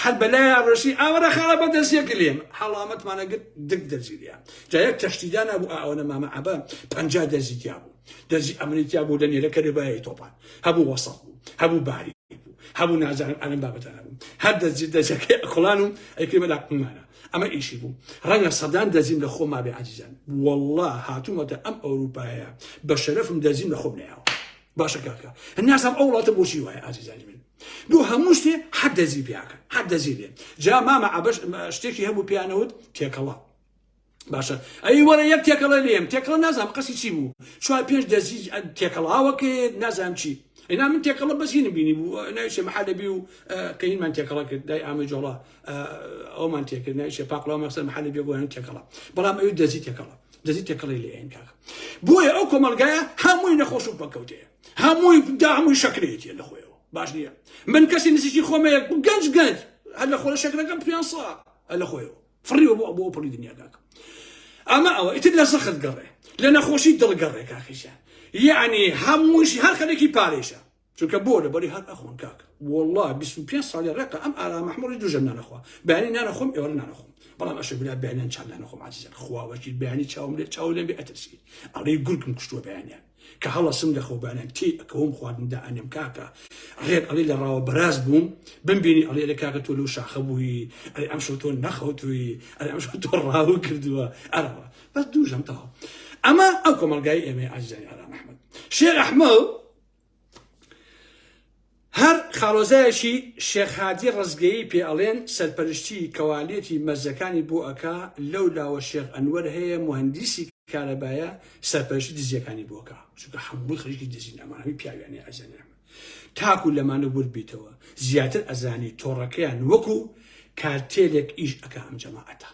هەر بەلایە ڕەشی ئاوەرە خاڵە بە دەستیەک لێم حەڵامەتمانە گرت دک دەرزی لێیان جا یەک تەشتیدا نابوو ئەوەنە مامە عەبە 50 دەرزی تیا بوو دەرزی ئەمریکا بوو لە نێرە کەرێ بایەی تۆپان هەبوو وەسەڵ بوو هەبوو باری بوو هەبوو نازانم ئەلم بابەتانە بوو هەر دەرزی دەرزەکەی ئەکۆڵان و ئەیکرد بە لاقمانە ئەمە ئیشی بوو ڕەنگە سەدان دەرزیم لە خۆم مابێ عەزیزان والله هاتوومەتە ئەم ئەوروپایە بە شەرەفم دەرزیم لە خۆم نەیاوە باشە کاکە نازانم ئەو وڵاتە بۆچی وایە ئازیزانی من بۆ هەموو شتێ حەد دەزی پیاکە حەد دەزی لێ جا مامە عەبەش شتێکی هەبوو پیانەوت تێکەڵە باشە ئەی وەرە یەک تێکەڵە لێم تێکەڵە نازانم قەسی چی بوو چوار پێنج دەزی تێکەڵاوەکەی نازانم چی ئەینا من تێکەڵە بەس هینم بینی بوو ناویشێ محەلەبی و کەینمان تێکەڵە کرد دای ئامە جۆڵا ئەومان تێکرد ناویشێ پاقلاوە مەسەر محەلەبی بۆیان تێکەڵە بەڵام ئەوی دەزی تێکەڵە دەزی تێکەڵی لێن کاکە بۆیە ئەو کۆمەڵگایە هەمووی نەخۆش و پەکەوتەیە هەمووی دا هەمووی شەکرەیەتیە لە خۆیەوە باش نییە من کەسی نزیکی خۆمەیە گەنج گەنج هەر لە خۆرە شەکرەکەم پێ هەر لە خۆیەوە فڕیوە بۆ بۆ پڵی دنیا کاکە ئەمە ئەوە ئیتر لە زەخت گەڕێ لە نەخۆشی دڵ گەڕێ کاکەیان یعنی هەمووشی هەر خەرێکی پارێشە چونکە بۆ لەبەری هەر ئەخۆن کاکە والله 25 ساڵی ڕێقە ئەم ئارام ئەحمەڕی دوو ژەم نانەخوا بەیانی نانەخۆم ئێوارە نانەخۆم بەڵام ئەشە بلا بەیانیان چاو نانەخۆم عزیزان خوا وەکیل بەیانی چاوم لێ چاو لێم بێ ئەترسی ئەڵێ گورگم کوشتووە بەیانیان کە هەڵەسم لە خەو بەیانیان تێ ئەکەوم خواردن دائەنێم کاکە ڕێک ئەڵێ لە ڕاوە بەراز بووم بمبینی ئەڵێ لە کاکە تۆ لەو شاخە بووی ئەرێ ئەمشەو تۆ نەخەوتووی ئەرێ ئەمشەو تۆ ڕاو کردووە ئەرەوە بەس دوو ژەم تەواو ئەمە ئەو کۆمەڵگای ئێمەی عزیزانی ئارام ئەحمەد شێخ ئەحمەد هەر خاڵۆزایەکی شێخ هادی ڕەزگەیی پێ ئەڵێن سەرپەرشتی کەوالێتی مەرزەکانی بۆ ئەکا، لەو لاوە شێخ ئەنوەر هەیە موهەندیسی کارەبایە سەرپەرشتی دزیەکانی بۆ ئەکا، چونکە هەمووی خەریکی دزین ئەمان هەمووی پیاویانەیە ئەزانێ تاکو لەمانە ورد بیتەوە زیاتر ئەزانی تۆڕەکەیان وەکو کارتێلێک ئیش ئەکا ئەم جەماعەتە.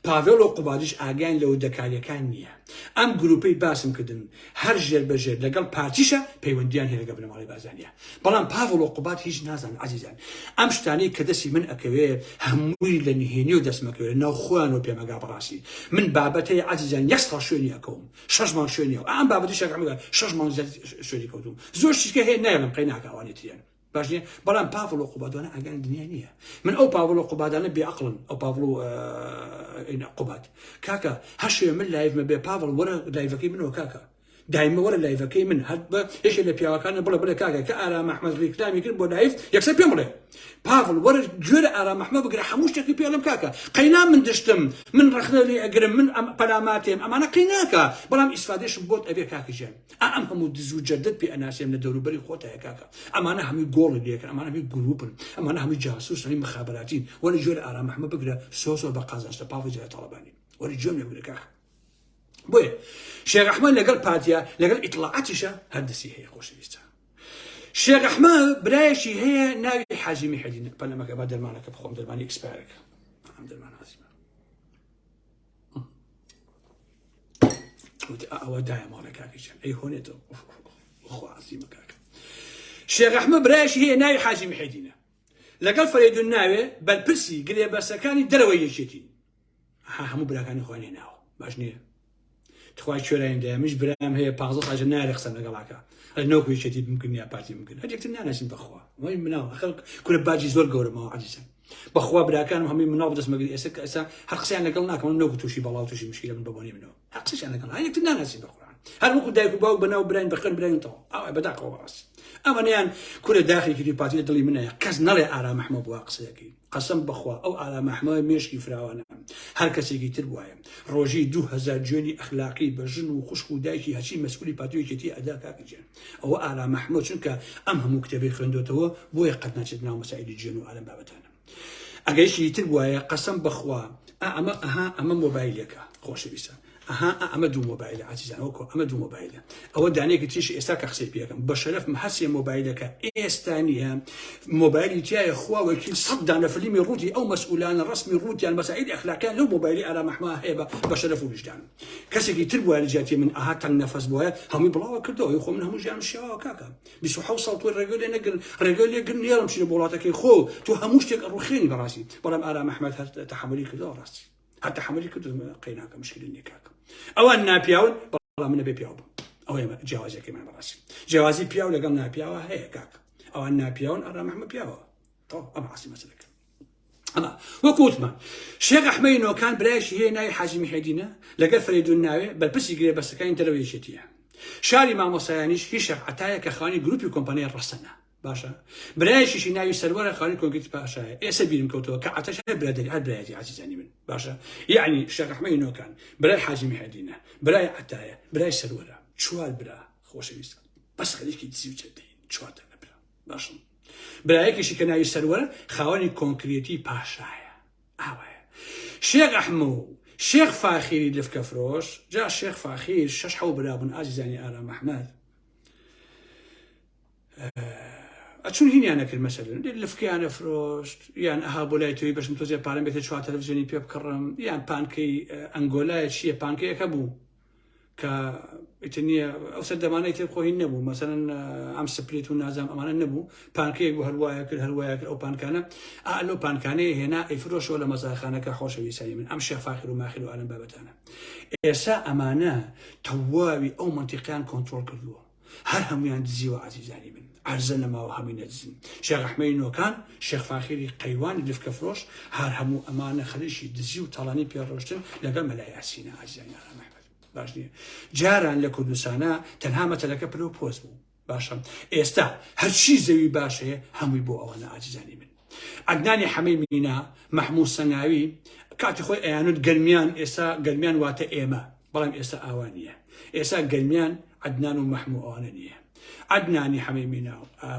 پاڤێڵ و قوبادیش ئاگایان لە وردەکاریەکان نیە. ئەم گروپەی باسم کردن هەر ژێر بە ژێر لەگەڵ پارتیشا پەیوەندیان هەیە لەگەڵ بنەماڵەی بارزانیا. بەڵام پاڤڵ و قوباد هیچ نازانن عەزیزان. ئەم شتانەی کە دەستی من ئەکەوێ هەمووی لە نهێنیەوە دەستم ئەکەوێ لە ناو خۆیانەوە پێم ئەگا بەڕاستی من بابەت هەیە عەزیزان یەک ساڵ شوێنی ئەکەوم شەش مانگ شوێنی ئەو ئەم بابەتی شێخ ئەحمەد شەش مانگ زیاتر شوێنی کەوتوم زۆر شتیکە هەیە نایڵێم قەیناکە ئەوانی تریان باش نیە بەڵام پاڤڵ و قوبادوانە ئاگایان دنیا نییە من ئەو پاڤڵ و قوبادانە بێ عەقڵن ئەو پاڤڵ و قوباد کاکە هەر شوێ من live مە بێ پاڤڵ وەرە live ەکەی منەوە کاکە دایمە وەرە live ەکەی من هەر بە یەکێ لە پیاوەکانە بڵێ بڵێ کاکە کە ئارام ئەحمەد ڕیکلامی کرد بۆ live یەکسەر پێم بڵێ پاڤڵ وەرە گوێ لە ئارام ئەحمەد بگرە هەموو شتێکی پێ ئەڵێم کاکە قەینا من دشتم من ڕەخنە لێ ئەگرم من ئەم پەلاماتێم ئەمانە قەیناکە بەڵام ئیسفادەشم بۆت ئەبێ کاکە گیان ئا ئەم هەموو دز و جەردەت پێ ئەناسێم لە دەوروبەری خۆتایە کاکە ئەمانە هەمووی گۆڵی لێکن ئەمانە هەمووی گروپن ئەمانە هەمووی جاسوسن هەمووی مخابراتین وەرە گوێ لە ئارام ئەحمەد بگرە زۆر زۆر بە قازانجتە پاڤڵ جەلال تاڵەبانی. وەری گوێم لێ بگرە کاکە. بۆیە شێخ ئەحمەد لەگەڵ پارتیا لەگەڵ ئیتڵاعاتیشە هەر دەستی هەیە خۆشەویستە. شێخ ئەحمەد برایەکی هەیە ناوی حاجی میحەدینە. پەلەمەکە با دەرمانەکە بخۆم، دەرمانی expire ەکە. ئەم دەرمانە عەزیمە. وتی ئەوە دایە ماڵێ کاکە گیان ئەی هۆنێتەوە. خوا عەزیمە کاکە. شێخ ئەحمەد برایەکی هەیە ناوی حاجی محێدینە. لەگەڵ فەرەیدون ناوێ بەرپرسی گرێبەستەکانی دەرەوەی یەکێتین. ئەها هەموو براکانی خۆیان هێناوە. باش نییە؟ تخوای کوێرایم دایە منیش برام هەیە 15 ساڵ نایەڵێ قسەم لەگەڵاکە هەر نەوەکو یەکێتی بمکردن یا پارتی بمکردن هەر یەکتر ناناسین بەخوا وای مناڵ خەڵک کورە باجی زۆر گەورە ماوە عەزیزم بەخوا براکانم هەمووی مناڵ بەدەست مەگری ئێستا کە ئێستا هەر قسەیان لەگەڵ ناکەم نەوەکو تووشی بەڵا و تووشی مشکیلە بن بە بۆنەی منەوە هەر قسەشیان لەگەڵ هەر یەکتر ناناسین بە قورئان هەر وەکو دایک و باوک بەناو براین بەخوێن براین تەواو ئاوای بەداخەوە بەڕاستی ئەمەنیان کورە داخێکی دوی پارتی لە دڵی منەیە کەس نەڵێ ئارام ئەحمەد بووە قسەیەکەی قەسەم بەخوا ئەو ئارام ئەحمەد مێشکی فراوانە هەر کەسێکی تر بوایە ڕۆژی 2000 جوێنی ئەخلاقی بە ژن و خوشک و دایکی هەرچی مەسئولی پارتی و یەکێتی ئەدا کاکە گیان ئەوە ئارام ئەحمەد چونکە ئەم هەموو کتێبەی خوێندۆتەوە بۆیە قەت ناچێت ناو مەسائیلی جوێن و ئالەم بابەتانە ئەگەر یەکێکی تر بوایە قەسەم بەخوا ئا ئەمە ئەها ئەمە مۆبایلێکە خۆشەویستە ئەها ئا ئەمە دوو مۆبایلە عەزیزان وەکۆ ئەمە دوو مۆبایلە ئەوە دانەیەکی تریش ئێستا کە قسەی پێەکەم بە شەرەفم هەرسێ مۆبایلەکە ئێستا نییە مۆبایلی تایە خوا وەکیل سەد دانە فلیمی ڕووتی ئەو مەسئولانە ڕسمی ڕووتیان مەسائیلی ئەخلاقیان لەو مۆبایلی ئارام ئەحمە هەیە بە شەرەف و ویژدان کەسێکی تر بوایە لە جیاتی من ئەها تەنگ نەفەس بوایە هەمووی بڵاوە کردەوە خۆ من هەموو ژیانم شێواوە کاکە 27 ساڵ تۆ ڕێگە لێ نەگرن ڕێگە لێ گرن نێڵم چینە بۆ وڵاتەکەی خۆ تۆ هەموو شتێک ئەڕوخێنی بەڕاستی بەڵام ئارام ئەحمەد هەر تەحەمولی کردەوە ڕاستی هەر تەحەمولی کردو قەیناکە مشکلی نییە کاکە ئەوان ناپیاون بەڵام من نەبێ پیاو بم ئەوەیە جیاوازیەکەی من بەڕاستی جیاوازی پیاو لەگەڵ ناپیاوە هەیە کاک ئەوان ناپیاون ئارام ئەحمەد پیاوە تەواو ئەمە ئاسی مەسەلەکە ئەمە وەکو وتمان شێخ ئەحمەی نۆکان برایشی هەیە ناوی حاجی میحێدینە لەگەل فەرەیدون ناوێ بەرپرسی گرێبەستەکانی دەرەوەی یەکێتیە شاری مامۆستایانیش هی شێخ عەتایە کە خاوەنی گروپی کۆمپانیای ڕەسەنە باشە برایشیشی ناوی سەروەرە خاوەنی کۆنکریتی پاشایە ئێستا بیرم کەوتەوە کە عەتاش هەر برادەری هەر برایەتی عەزیزانی من باشە یعنی شێخ ئەحمەی نۆکان برای حاجی میحێدینە برای عەتایە برای سەروەرە چوار برا خۆشەویستە بەس خەریکی دزی و جەردەین چوار دانە برا باشم برایەکیشی کە ناوی سەروەرە خاوەنی کۆنکرێتی پاشایە ئاوایە شێخ ئەحمە و شێخ فاخیری لفکە فرۆش جا شێخ فاخیر شەش حەو برا بوون ئازیزانی ئارام ئەحمەد ئەچون هینیان نەکرد مەسەلەن لفکیانە فرۆشت یان ئەها بۆ لای تۆی بەشم تۆزێ پارەم بێتە چوار تەلەڤزیۆنی پێ بکڕم یان پانکەی ئەنگۆلایە چییە پانکەیەکە بوو کە ئیتر نییە ئەو سەردەمانە ئیتر خۆ هین نەبوو مەسەلەن ئەم split و نازام ئەمانە نەبوو پانکەیەک بوو هەروایە کرد هەروایە کرد ئەو پانکانە ئا لەو پانکانەیە هێنا ئەیفرۆشەوە لە مەزاخانەکە خۆشەویستانی من ئەم شێخ فاخر و ماخر و ئالەم بابەتانە ئێسا ئەمانە تەواوی ئەو مەنتیقیان کۆنترۆڵ کردووە هەر هەمویان دزیوە عزیزانی من عەرزە نەماوە هەمووی نەدزن شێخ ئەحمەی نۆکان شێخ فاخیری قەیوانی لفکە فرۆش هەر هەموو ئەمانە خەریکی دزی و تاڵانی پێڕۆشتن لەگەڵ مەلا یاسینە عزیزانی ئارام ئەحمەد باش نییە جاران لە کوردستانە تەنها مەتەلەکە پلە و پۆست بوو باشە ئێستا هەرچی زەوی باش هەیە هەمووی بۆ ئەوانە عزیزانی من عەدنانی حەمەی مینا مەحموود سەنگاوی کاتی خۆی ئەیانوت گەرمیان ئێستا گەرمیان واتە ئێمە بەڵام ئێستا ئاوا نییە ئێستا گەرمیان عەدنان و مەحموو ئەوانە نییە عەدنانی حەمەی مینا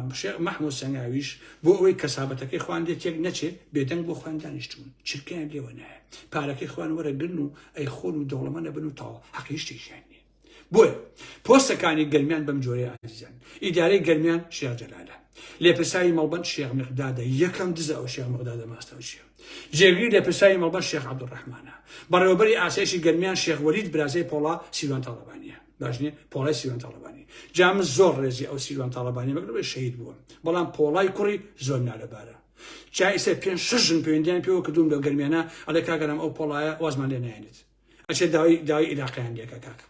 و شێخ مەحموود سەنگاویش بۆ ئەوەی کەسابەتەکەی خوان لێ تێک نەچێ بێدەنگ بۆ خوان دانیشتوون چرکەیان لێوە نایە پارەکەی خوان وەرەگرن و ئەیخۆن و دەوڵەمەنە بن و تەواو حەقی هیچ شتێکیان نییە بۆیە پۆستەکانی گەرمیان بەم جۆرەیە ئازیزان ئیدارەی گەرمیان شێخ جەلالە لێپرساوی مەڵبەند شێخ مقدادە یەکەم دزە ئەو شێخ مقدادە ماستاوچیە جێگری لێپرساوی مەڵبەند شێخ عەبدولڕەحمانە بەڕێوەبەری ئاسایشی گەرمیان شێخ وەلید برازای پۆڵا سیروان تاڵەبانیە باش نییە پۆڵای سیروان تاڵەبانی جا من زۆر ڕێزی ئەو سیروان تاڵەبانی مەگرە بێ شەهید بووە بەڵام پۆڵای کوڕی زۆر نالەبارە جا ئیستا پێنج شەش ژن پەیوەندیان پێوە کردووم لە گەرمیانە ئەڵێ کاکەرام ئەو پۆڵایە وازمان لێ نایەنێت ئەچێ داوای داوای ئیلاقەیان لێکە کاکە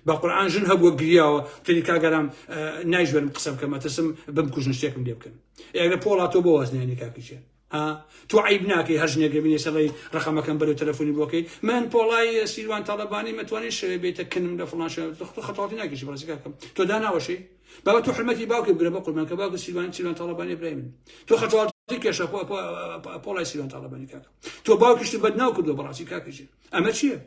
بە قورئان ژن هەبووە گریاوە تری کاگەرام نایژوێرم قسە بکەم ئەترسم بمکوژن شتێکم لێ بکەن ئێگە پۆڵا تۆ بۆ واز نایەنی کاکیچێ ها تۆ عیب ناکەی هەر ژنێک بینی سەڵی ڕقەمەکەم بەرەو تەلەفۆنی بۆکەی من پۆڵای سیروان تاڵەبانی مەتوانێت شەوێ بێتە کنم لە فڵان شوێن تۆ خەتاڵی ناکەشی بەڕاستی کاکەم تۆ داناوەشی بابا تۆ حرمەتی باوکی بگرە بە قوربان کە باوکی سیروان سیروان تاڵەبانی برای من تۆ خەتاڵی کێشە پۆڵای سیروان تاڵەبانی کاکە تۆ باوکیشت بەدناو کردووە بەڕاستی کاکەژێ ئەمە چییە؟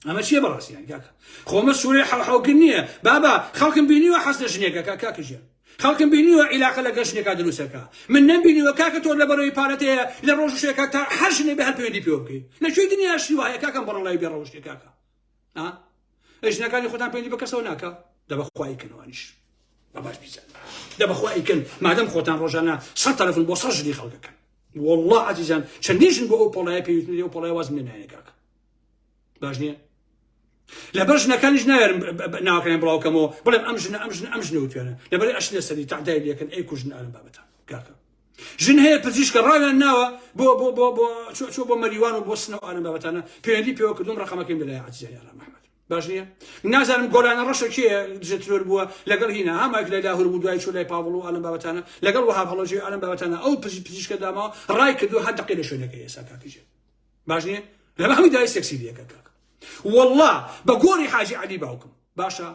ئەمە چییە بەڕاستیان کاکە خۆمە سوورەی حەوحەوکرد نییە بابا خەڵکم بینیوە حەز لە ژنێکە کاکە ژیان. خەڵکم بینیوە عیلاقە لەگەڵ ژنێکا دروستەکا من نەمبینیوە کاکە تۆ لەبەرەوەی پارەت هەیە لە ڕۆژ شێکا تا هەر ژنێ بێ هەر پەیوەندی پێوە بکەی لە کوێی دنیا شتی وایە کاکەم بەڕەڵای بێ ڕەوشتێ کاکە ها ژنەکانی خۆتان پەیوەندی بە کەسەوە ناکا دە بەخوا ئەیکەن ئەوانیش بە باش بیزان دە بەخوا ئەیکەن مادەم خۆتان ڕۆژانە سەد تەلەفۆن بۆ سەد ژنی خەڵکەکەن والله عزیزان چەندین ژن بۆ ئەو پۆڵایە پێویستن ئەو پۆڵایە وازم لێ نایەنێ کاکە باش نییە لەبەر ژنەکانیش نایەرم ناوەکانیان بڵاوکەمەوە بڵێم ئەم ژنە ئەم ژنە ئەم ژنە وتوێنە لەبەر ئەش لەسەری تەعدای لەکەن ئەی کوژن ئالم بابەتان کاکە ژن هەیە پزیشکە ڕاویان ناوە بۆ بۆ بۆ بۆ چۆ بۆ مەریوان و بۆ سنە و ئالم بابەتانە پەیوەندی پێوە کردوم ڕقەمەکەیم لەلای عەزیزانی ئارام ئەحمەد باش نییە نازانم گۆلانە ڕەشە کێ دژە ترۆر بووە لەگەڵ هینا هەماک لە لاهور بوو دوای چۆ لای پاڤڵ و ئالم بابەتانە لەگەڵ وەهاب هەڵەجی ئالم بابەتانە ئەو پزیشکە داماوە ڕای کردو هەر دەقی لە شوێنەکەی ئێستا کاکیژێ باش نییە لەبە هەمووی داوای سێکسی لەکە کاک والله بە گۆڕی حاجی عەلی باوکم باشە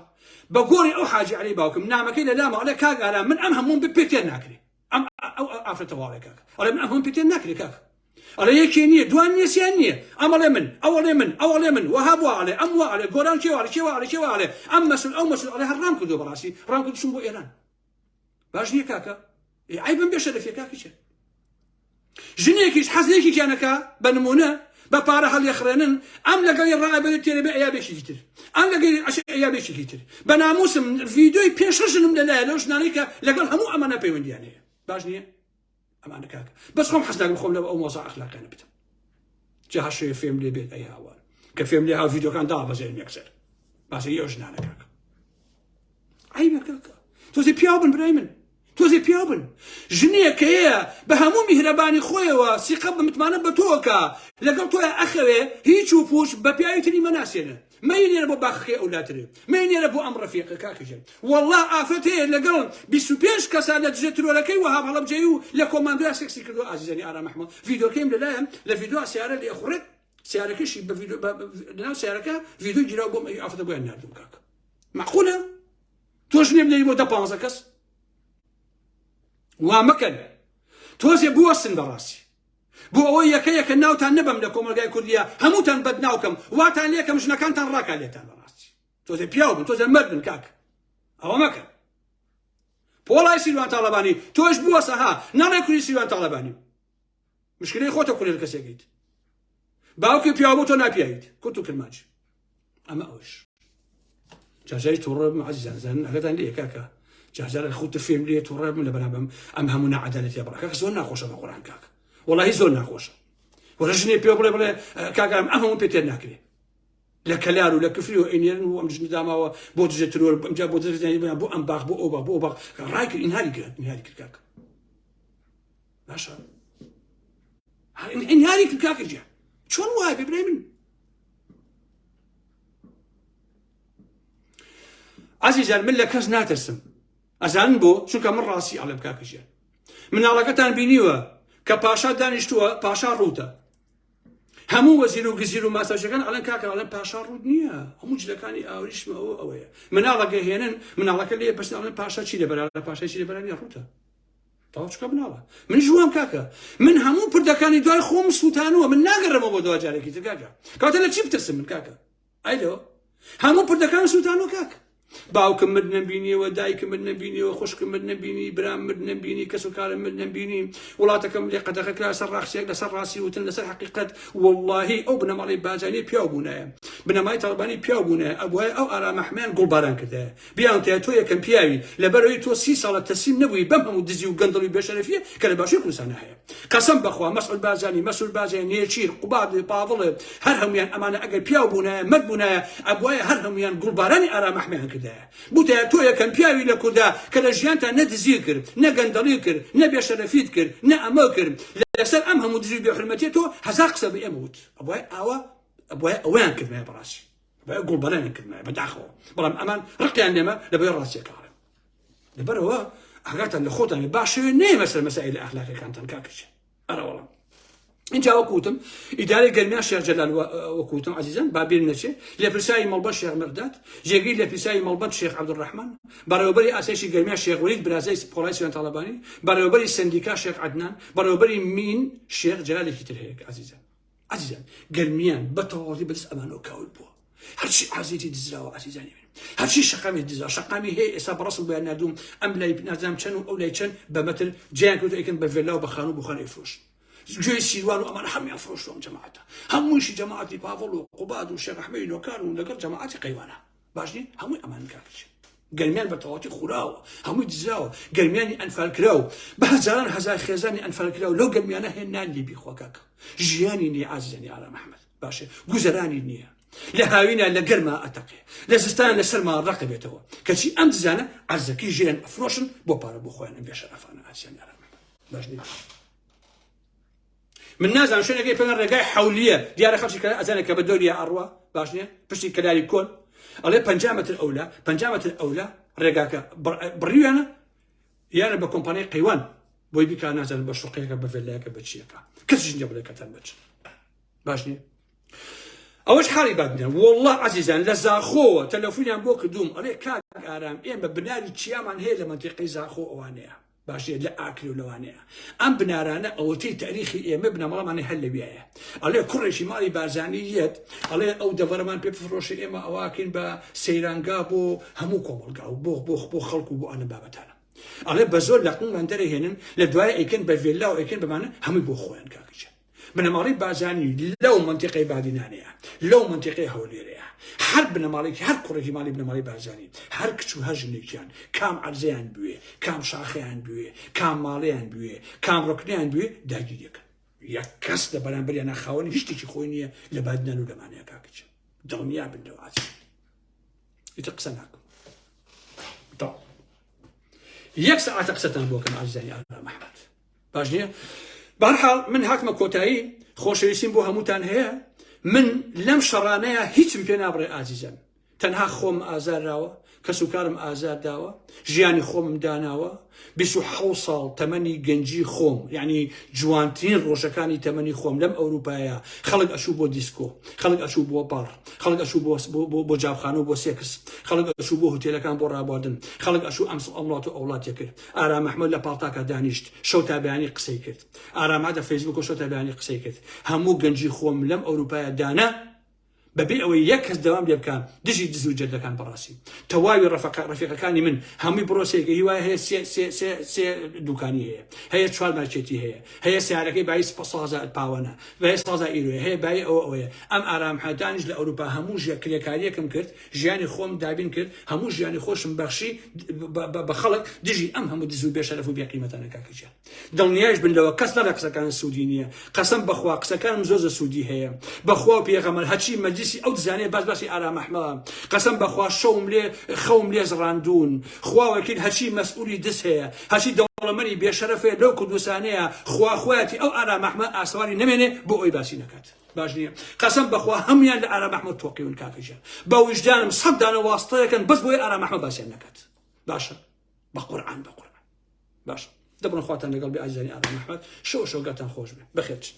بە گۆڕی ئەو حاجی عەلی باوکم نامەکەی لە لامە ئەڵێ کاک ئارام من ئەم هەمووم پێ تێر ناکرێ ئەم ئەو ئافرەتە واڵێ کاک ئەڵێ من ئەم هەمووم پێ تێر ناکرێ کاک ئەڵێ یەکێ نییە دوان نییە سیان نییە ئەم ئەڵێ من ئەو ئەڵێ من ئەو ئەڵێ من وەها بووە ئەڵێ ئەم وا ئەڵێ گۆران کێ ئەڵێ کێ ئەڵێ کێ ئەڵێ ئەم مەسول ئەو مەسول ئەڵێ هەر ڕام کردووە بەڕاستی ڕام کردووە چووم بۆ ئێران باش نییە کاکە عیبم بێ شەرەفیە کاکە چێ ژنێکیش حەز یەکێکیان ئەکا بە نمونە بە پارە هەڵیەخڕێنن ئەم لەگەڵی ڕائەبەێت تێرەبێ ئەیا بێکێکی تر ئەم لەگەڵی ئەشێ ئەیا بێکێکی تر بە ناموسم ڤیدیۆی پێشە ژنم لەلایە لەو ژنانەی کە لەگەڵ هەموو ئەمانە پەیوەندیان هەیە باش نییە ئەمانە کاکە بەس خۆم حەز ناکەم خۆم لە ئەو مۆزا ئەخلاقیانە بدەم جا هەر شوێ فێم لێ بێت ئەی هاوار کە فێم لێ هاو ڤیدیۆکان دابەزێنم یەکسەر باشە ئەو ژنانە کاکە عیبە کاکە تۆزێ پیاو بن برای من تۆزێ پیاو بن ژنێک هەیە بە هەموو میهرەبانی خۆیەوە سیقە بە متمانە بە تۆکە لەگەڵ تۆیا ئەخەوێ هیچ و پوش بە پیاوی تری مەناسێنە مەینێرە بۆ باخەکەی ئەولاترێ مەینێرە بۆ ئەم ڕەفیقە کاکە ژیان والله ئافرەت هەیە لەگەڵ 25 کەسا لە دژە ترۆرەکەی وەهاب هەڵەبجەیی و لە کۆماندۆیا سێکسی کردووە ئازیزانی ئارام ئەحمەد ڤیدۆکەیم لەلایەم لە ڤیدۆ سیارە لێ ئەخوڕێت سیارەکەشی بە ڤیدۆ لەناو سیارەکە ڤیدۆ گیراو بۆم ئەی ئافرەتە بۆیان ناردوم کاکە معقولە تۆ ژنێ بنێری بۆ دە پانزە کەس وا مەکەن تۆزێ بوەستن بەڕاستی بۆ ئەوەی یەکە یەکە ناوتان نەبەم لە کۆمەلگای کوردیە هەمووتان بەدناوکەم واتان لێکەم ژنەکانتان ڕاکا لێتان بەڕاستی تۆزێ پیاو بن تۆزێ مەرد بن کاک ئەوە مەکەن پۆڵای سیروان تاڵەبانی تۆش بووەسە ها نەڵێ کوری سیروان تاڵەبانی مشکلەی خۆتە کوری کەسێکیت باوکی پیاو بۆ تۆ ناپیاویت کورت و کرمانج ئەمە ئەوش جاجاری تووڕە بم عزیزان زانن ئەگەتان لێ کاکە جاجارە خۆت فێم لێ تووڕە بم لە بەرامبەم ئەم هەموو ناعەدالەتیە بڕا کاکە زۆر ناخۆشە بە قورئان کاکە وەڵاهی زۆر ناخۆشە وەرە ژنێ پێ بڵێ بڵێ کاکە ئەم هەموو پێ تێر ناکرێ لە کەلار و لە کفری و ئەینێرن و ئەم ژنە داماوە بۆ دژە ترۆر ئەمجا بۆ دژە بۆ ئەم باخ بۆ ئەو باخ بۆ ئەو باخ ڕای کرد ئینهاری کرد ئینهاری کرد کاکە باشە ئینهاری کرد کاکە گیان چۆن وایە بێ برای من عزیزان من لە کەس ناترسم ئەزانن بۆ چونکە من ڕاستی ئەڵێم کاکە گیان مناڵەکەتان بینیوە کە پاشا دانیشتووە پاشا ڕووتە هەموو وەزیر و گزیر و ماساژەکان ئەڵێن کاکە ئەڵێن پاشا ڕووت نییە هەموو جلەکانی ئاوریشمە ئەوە ئەوەیە مناڵەکە هێنن مناڵەکە لێ پرسن ئەڵێن پاشا چی لەبەرە پاشا چی لەبەرە نییە ڕووتە تەواو چکە مناڵە من ژوام کاکە من هەموو پردەکانی دوای خۆم سووتانوە من ناگەڕمەوە بۆ دوا جارێکی تر کاکە کاتە لە چی بترسم من کاکە ئەیلۆ هەموو پردەکان سووتانوە کاکە باوکم مردنم بینیەوە دایکم مردنم بینیەوە خوشکم مردنم بینی برام مردنم بینی کەس و کارم مردنم بینی وڵاتەکەم لێ قەدەغە کرا سەر ڕاستیەک لەسەر ڕاستی وتن لەسەر حەقیقەت وەڵڵاهی ئەو بنەماڵەی بارزانی پیاو بوونایە بنەمای تاڵەبانی پیاو بوونایە ئەبوایە ئەو ئارام ئەحمەیان گوڵباران کردایە بیانوتایە تۆ یەکەم پیاوی لەبەرئەوەی تۆ سی ساڵە تەسلیم نەبووی بەم هەموو دزی و گەندەڵی و بێشەرەفیە کە لە باشووری کوردستانا هەیە قەسەم بەخوا مەسعود بارزانی مەسرور بارزانی نێچیر قوباد پاڤڵ هەر هەموویان ئەمانە ئەگەر پیاو بوونایە مەرد بوونایە ئەبوایە هەر هەموویان گوڵبارانی ئارام ئەحمەیان کردایە بوتایە تۆ یەکەم پیاوی لە کوردا کە لە ژیانتا نە دزی کرد نە گەندەڵی کرد نە بێشەرەفیت کرد نە ئەمە کرد لەسەر ئەم هەموو دزی و بێحورمەتیە تۆ هەزار قسە بە ئێمە وت ئەبوایە ئاوا ئەبوایە ئەوەیان کردایە بەڕاستی ئەبوایە گوڵبارانیان کردایە بەداخەوە بەڵام ئەمان ڕقیان لێمە لەبەر ڕاستیەکە ئەڵێم لەبەرەوە ئاگاتان لە خۆتان بێ باشەوێ نەیەمە سەر مەسائل ئەخلاقیەکانتان کاکە ئەرە وەڵام اینجا وەکوتم ئیدارەی گەرمیان شێخ جەلال وەکوتم عزیزان با بیر نەچێ لێپرساوی مەڵبەند شێخ مقداد جێگری لێپرساوی مەڵبەند شێخ عەبدولڕەحمان بەڕێوەبەری ئاسایشی گەرمیان شێخ وەلید برازای پۆڵای سوێن تاڵەبانی بەڕێوەبەری سەندیکا شێخ عەدنان بەڕێوەبەری مین شێخ جەلالێکی تر هەیە عزیزان عزیزان گەرمیان بە تەواوی بەدەست ئەمانەوە کاول بووە هەرچی عزیزی دزراوە عزیزانی من. هەرچی شەقامی دزا شەقامی هەیە ئێستا بەڕسم بۆیان نردوم ئەم لای نازانم چەند و ئەو لای چەند بە مەتر جیان کردو ئەیکەن بە ڤێلا و بە خانوو بۆ خانوو ئەیفرۆشن. گوێی سیروان و ئەمانە هەموویان فرۆشتوە ئەم جەماعەتە هەموویشی جەماعەتی پاڤڵ و قوباد و شێخ ئەحمەدی نۆکان و لەگەڵ جەماعەتی قەیوانە باش نین هەمووی ئەمانن کاکە چی گەرمیان بە تەواوەتی خوراوە هەمووی دزراوە گەرمیانی ئەنفال کراو بە هەزاران هەزار خێزانی ئەنفال کراو لەو گەرمیانە هەیە نان لێ بیخوا کاکە ژیانی نییە ئازیزانی ئارام ئەحمەد باشە گوزەرانی نییە لە هاوینە لە گەرما ئەتەقێ لە زستان لە سەرما ڕەقە بێتەوە کەچی ئەم دزانە عەرزەکەی ژیان ئەفرۆشن بۆ پارە بۆ خۆیان ئەم بێشەرەفانە ئازیزانی ئارام ئەحمەد باش نییە من نازانم شوێنەکەی پێ ڕێگای حولیە دیارە خەڵکی کە ئەزانێت کە بە دەوریا ئەڕوا باش نییە پشتی کەلاری کۆن ئەڵێ 50 متر ئەولا 50 متر ئەولا ڕێگاکە بڕیویانە یانە بە کۆمپانیای قەیوان بۆی بیکا نازانم بە شوقەیەکە بە ڤێلایەکە بە چیەکە کەسیش نییە بڵێ کەتان بچن باش نییە ئەوەش حاڵی بادینان والله عزیزان لە زاخۆوە تەلەفۆنیان بۆ کردوم ئەڵێ کاک ئارام ئێمە بناری چیامان هەیە لە مەنتیقەی زاخۆ ئەوانەیە باشە لە ئاکرێ و لەوانەیە ئەم بنارانە ئەوەتەی تاریخی ئێمە بنەماڵەمانی هەر لەویایە ئەڵێ کوڕێکی ماڵی بارزانی یەت ئەڵێ ئەو دەڤەرەمان پێ بفرۆشە ئێمە ئەوەکەین بە سەیرانگا بۆ هەموو کۆمەڵگا و بۆ بۆ بۆ خەڵک و بۆ ئەنە بابەتانە ئەڵێ بە زۆر لە قومان دەرەهێنن لە دوای ئەیکەن بە ڤێلا و ئەیکەن بەمانە هەمووی بۆ خۆیان کاکەچە بنەماڵەی بارزانی لەو مەنتیقەی بادینانەیە، لەو مەنتیقەی هەولێرەیە. هەر بنەماڵەیەکی، هەر کوڕێکی ماڵی بنەماڵەی بارزانی، هەر کچ و هەر ژنێکیان، کام عەرزەیان بوێ، کام شاخەیان بوێ، کام ماڵەیان بوێ، کام ڕوکنەیان بوێ، داگیری ئەکەن. یەک کەس لە بەرامبەریانا خاوەنی هیچ شتێکی خۆی نییە لە بادینان و لەمانەیە کاکە گیان. دڵنیا بن لەوە ئازیزان. ئیتر قسە ناکەم. تەواو. یەک سەعاتە قسەتان بۆ کەم ئازیزانی ئارام ئەحمەد. باش نییە؟ بەهەرحاڵ من هاتمە کۆتایی خۆشەویستیم بۆ هەمووتان هەیە من لەم شەڕانەیە هیچم پێ نابڕێ ئازیزان تەنها خۆم ئازاراوە کەس و کارم ئازار داوە ژیانی خۆمم داناوە 26 ساڵ تەمەنی گەنجی خۆم یعنی جوانترین ڕۆژەکانی تەمەنی خۆم لەم ئەوروپایە خەڵک ئەچوو بۆ دیسکۆ خەڵک ئەچوو بۆ باڕ خەڵک ئەچوو بۆ بۆ جابخانە و بۆ سێکس خەڵک ئەچوو بۆ هوتێلەکان بۆ ڕابواردن خەڵک ئەچوو ئەم ئەم وڵات و ئەوڵاتێ کرد ئارام ئەحمەد لە پاڵتاکا دانیشت شەو تا بەیانی قسەی کرد ئارام عادە فەیسبوک و شەو تا بەیانی قسەی کرد هەموو گەنجی خۆم لەم ئەوروپایە دانا بەبێ ئەوەی یەک کەس دەوام لێ بکا دژی دز و جەردەکان بەڕاستی تەواوی ڕەفەقە ڕەفیقەکانی من هەمووی بڕۆسێکە هیوای هەیە سێ سێ سێ سێ دوکانی هەیە هەیە چوار مارکێتی هەیە هەیە سیارەکەی بایی 100,000 پاوەنە بایی 100,000 ئیرۆیە هەیە بایی ئەوە ئەوەیە ئەم ئارام حەدانیش لە ئەوروپا هەموو ژە کرێکاریەکم کرد ژیانی خۆم دابین کرد هەموو ژیانی خۆشم بەخشی بە خەڵک دژی ئەم هەموو دز و بێشەرەف و بێقیمەتانە کاکە گیان دڵنیایش بن لەوە کەس نەڵێ قسەکان سوودی نییە قەسەم بەخوا قسەکانم زۆر زۆر سوودی هەیە بەخوا و پێغەمبەر هەرچی مەجلیسی ئەو دزانەیە باس باسی ئارام ئەحمە قەسەم بەخوا شەوم لێ خەوم لێ زڕاندوون خوا وەکیل هەرچی مەسئولی دز هەیە هەرچی دەوڵەمەنی بێشەرەف هەیە لەو کوردستانەیە خوا خۆیەتی ئەو ئارام ئەحمە ئاسەواری نەمێنێ بۆ ئەوی باسی نەکات. باش نییە قەسەم بەخوا هەمویان لە ئارام ئەحمەد تۆقیون کاکە گیان بە ویژدانم سەد دانە واستەیەکەن بەس بۆی ئارام ئەحمەد باسیان نەکات باشە بە قورعان بە قورعان باشە دەبڕن خواتان لەگەڵ بێ ئازیزانی ئارام ئەحمەد شەو شەوگاتان خۆش بێ بەخێر بچن.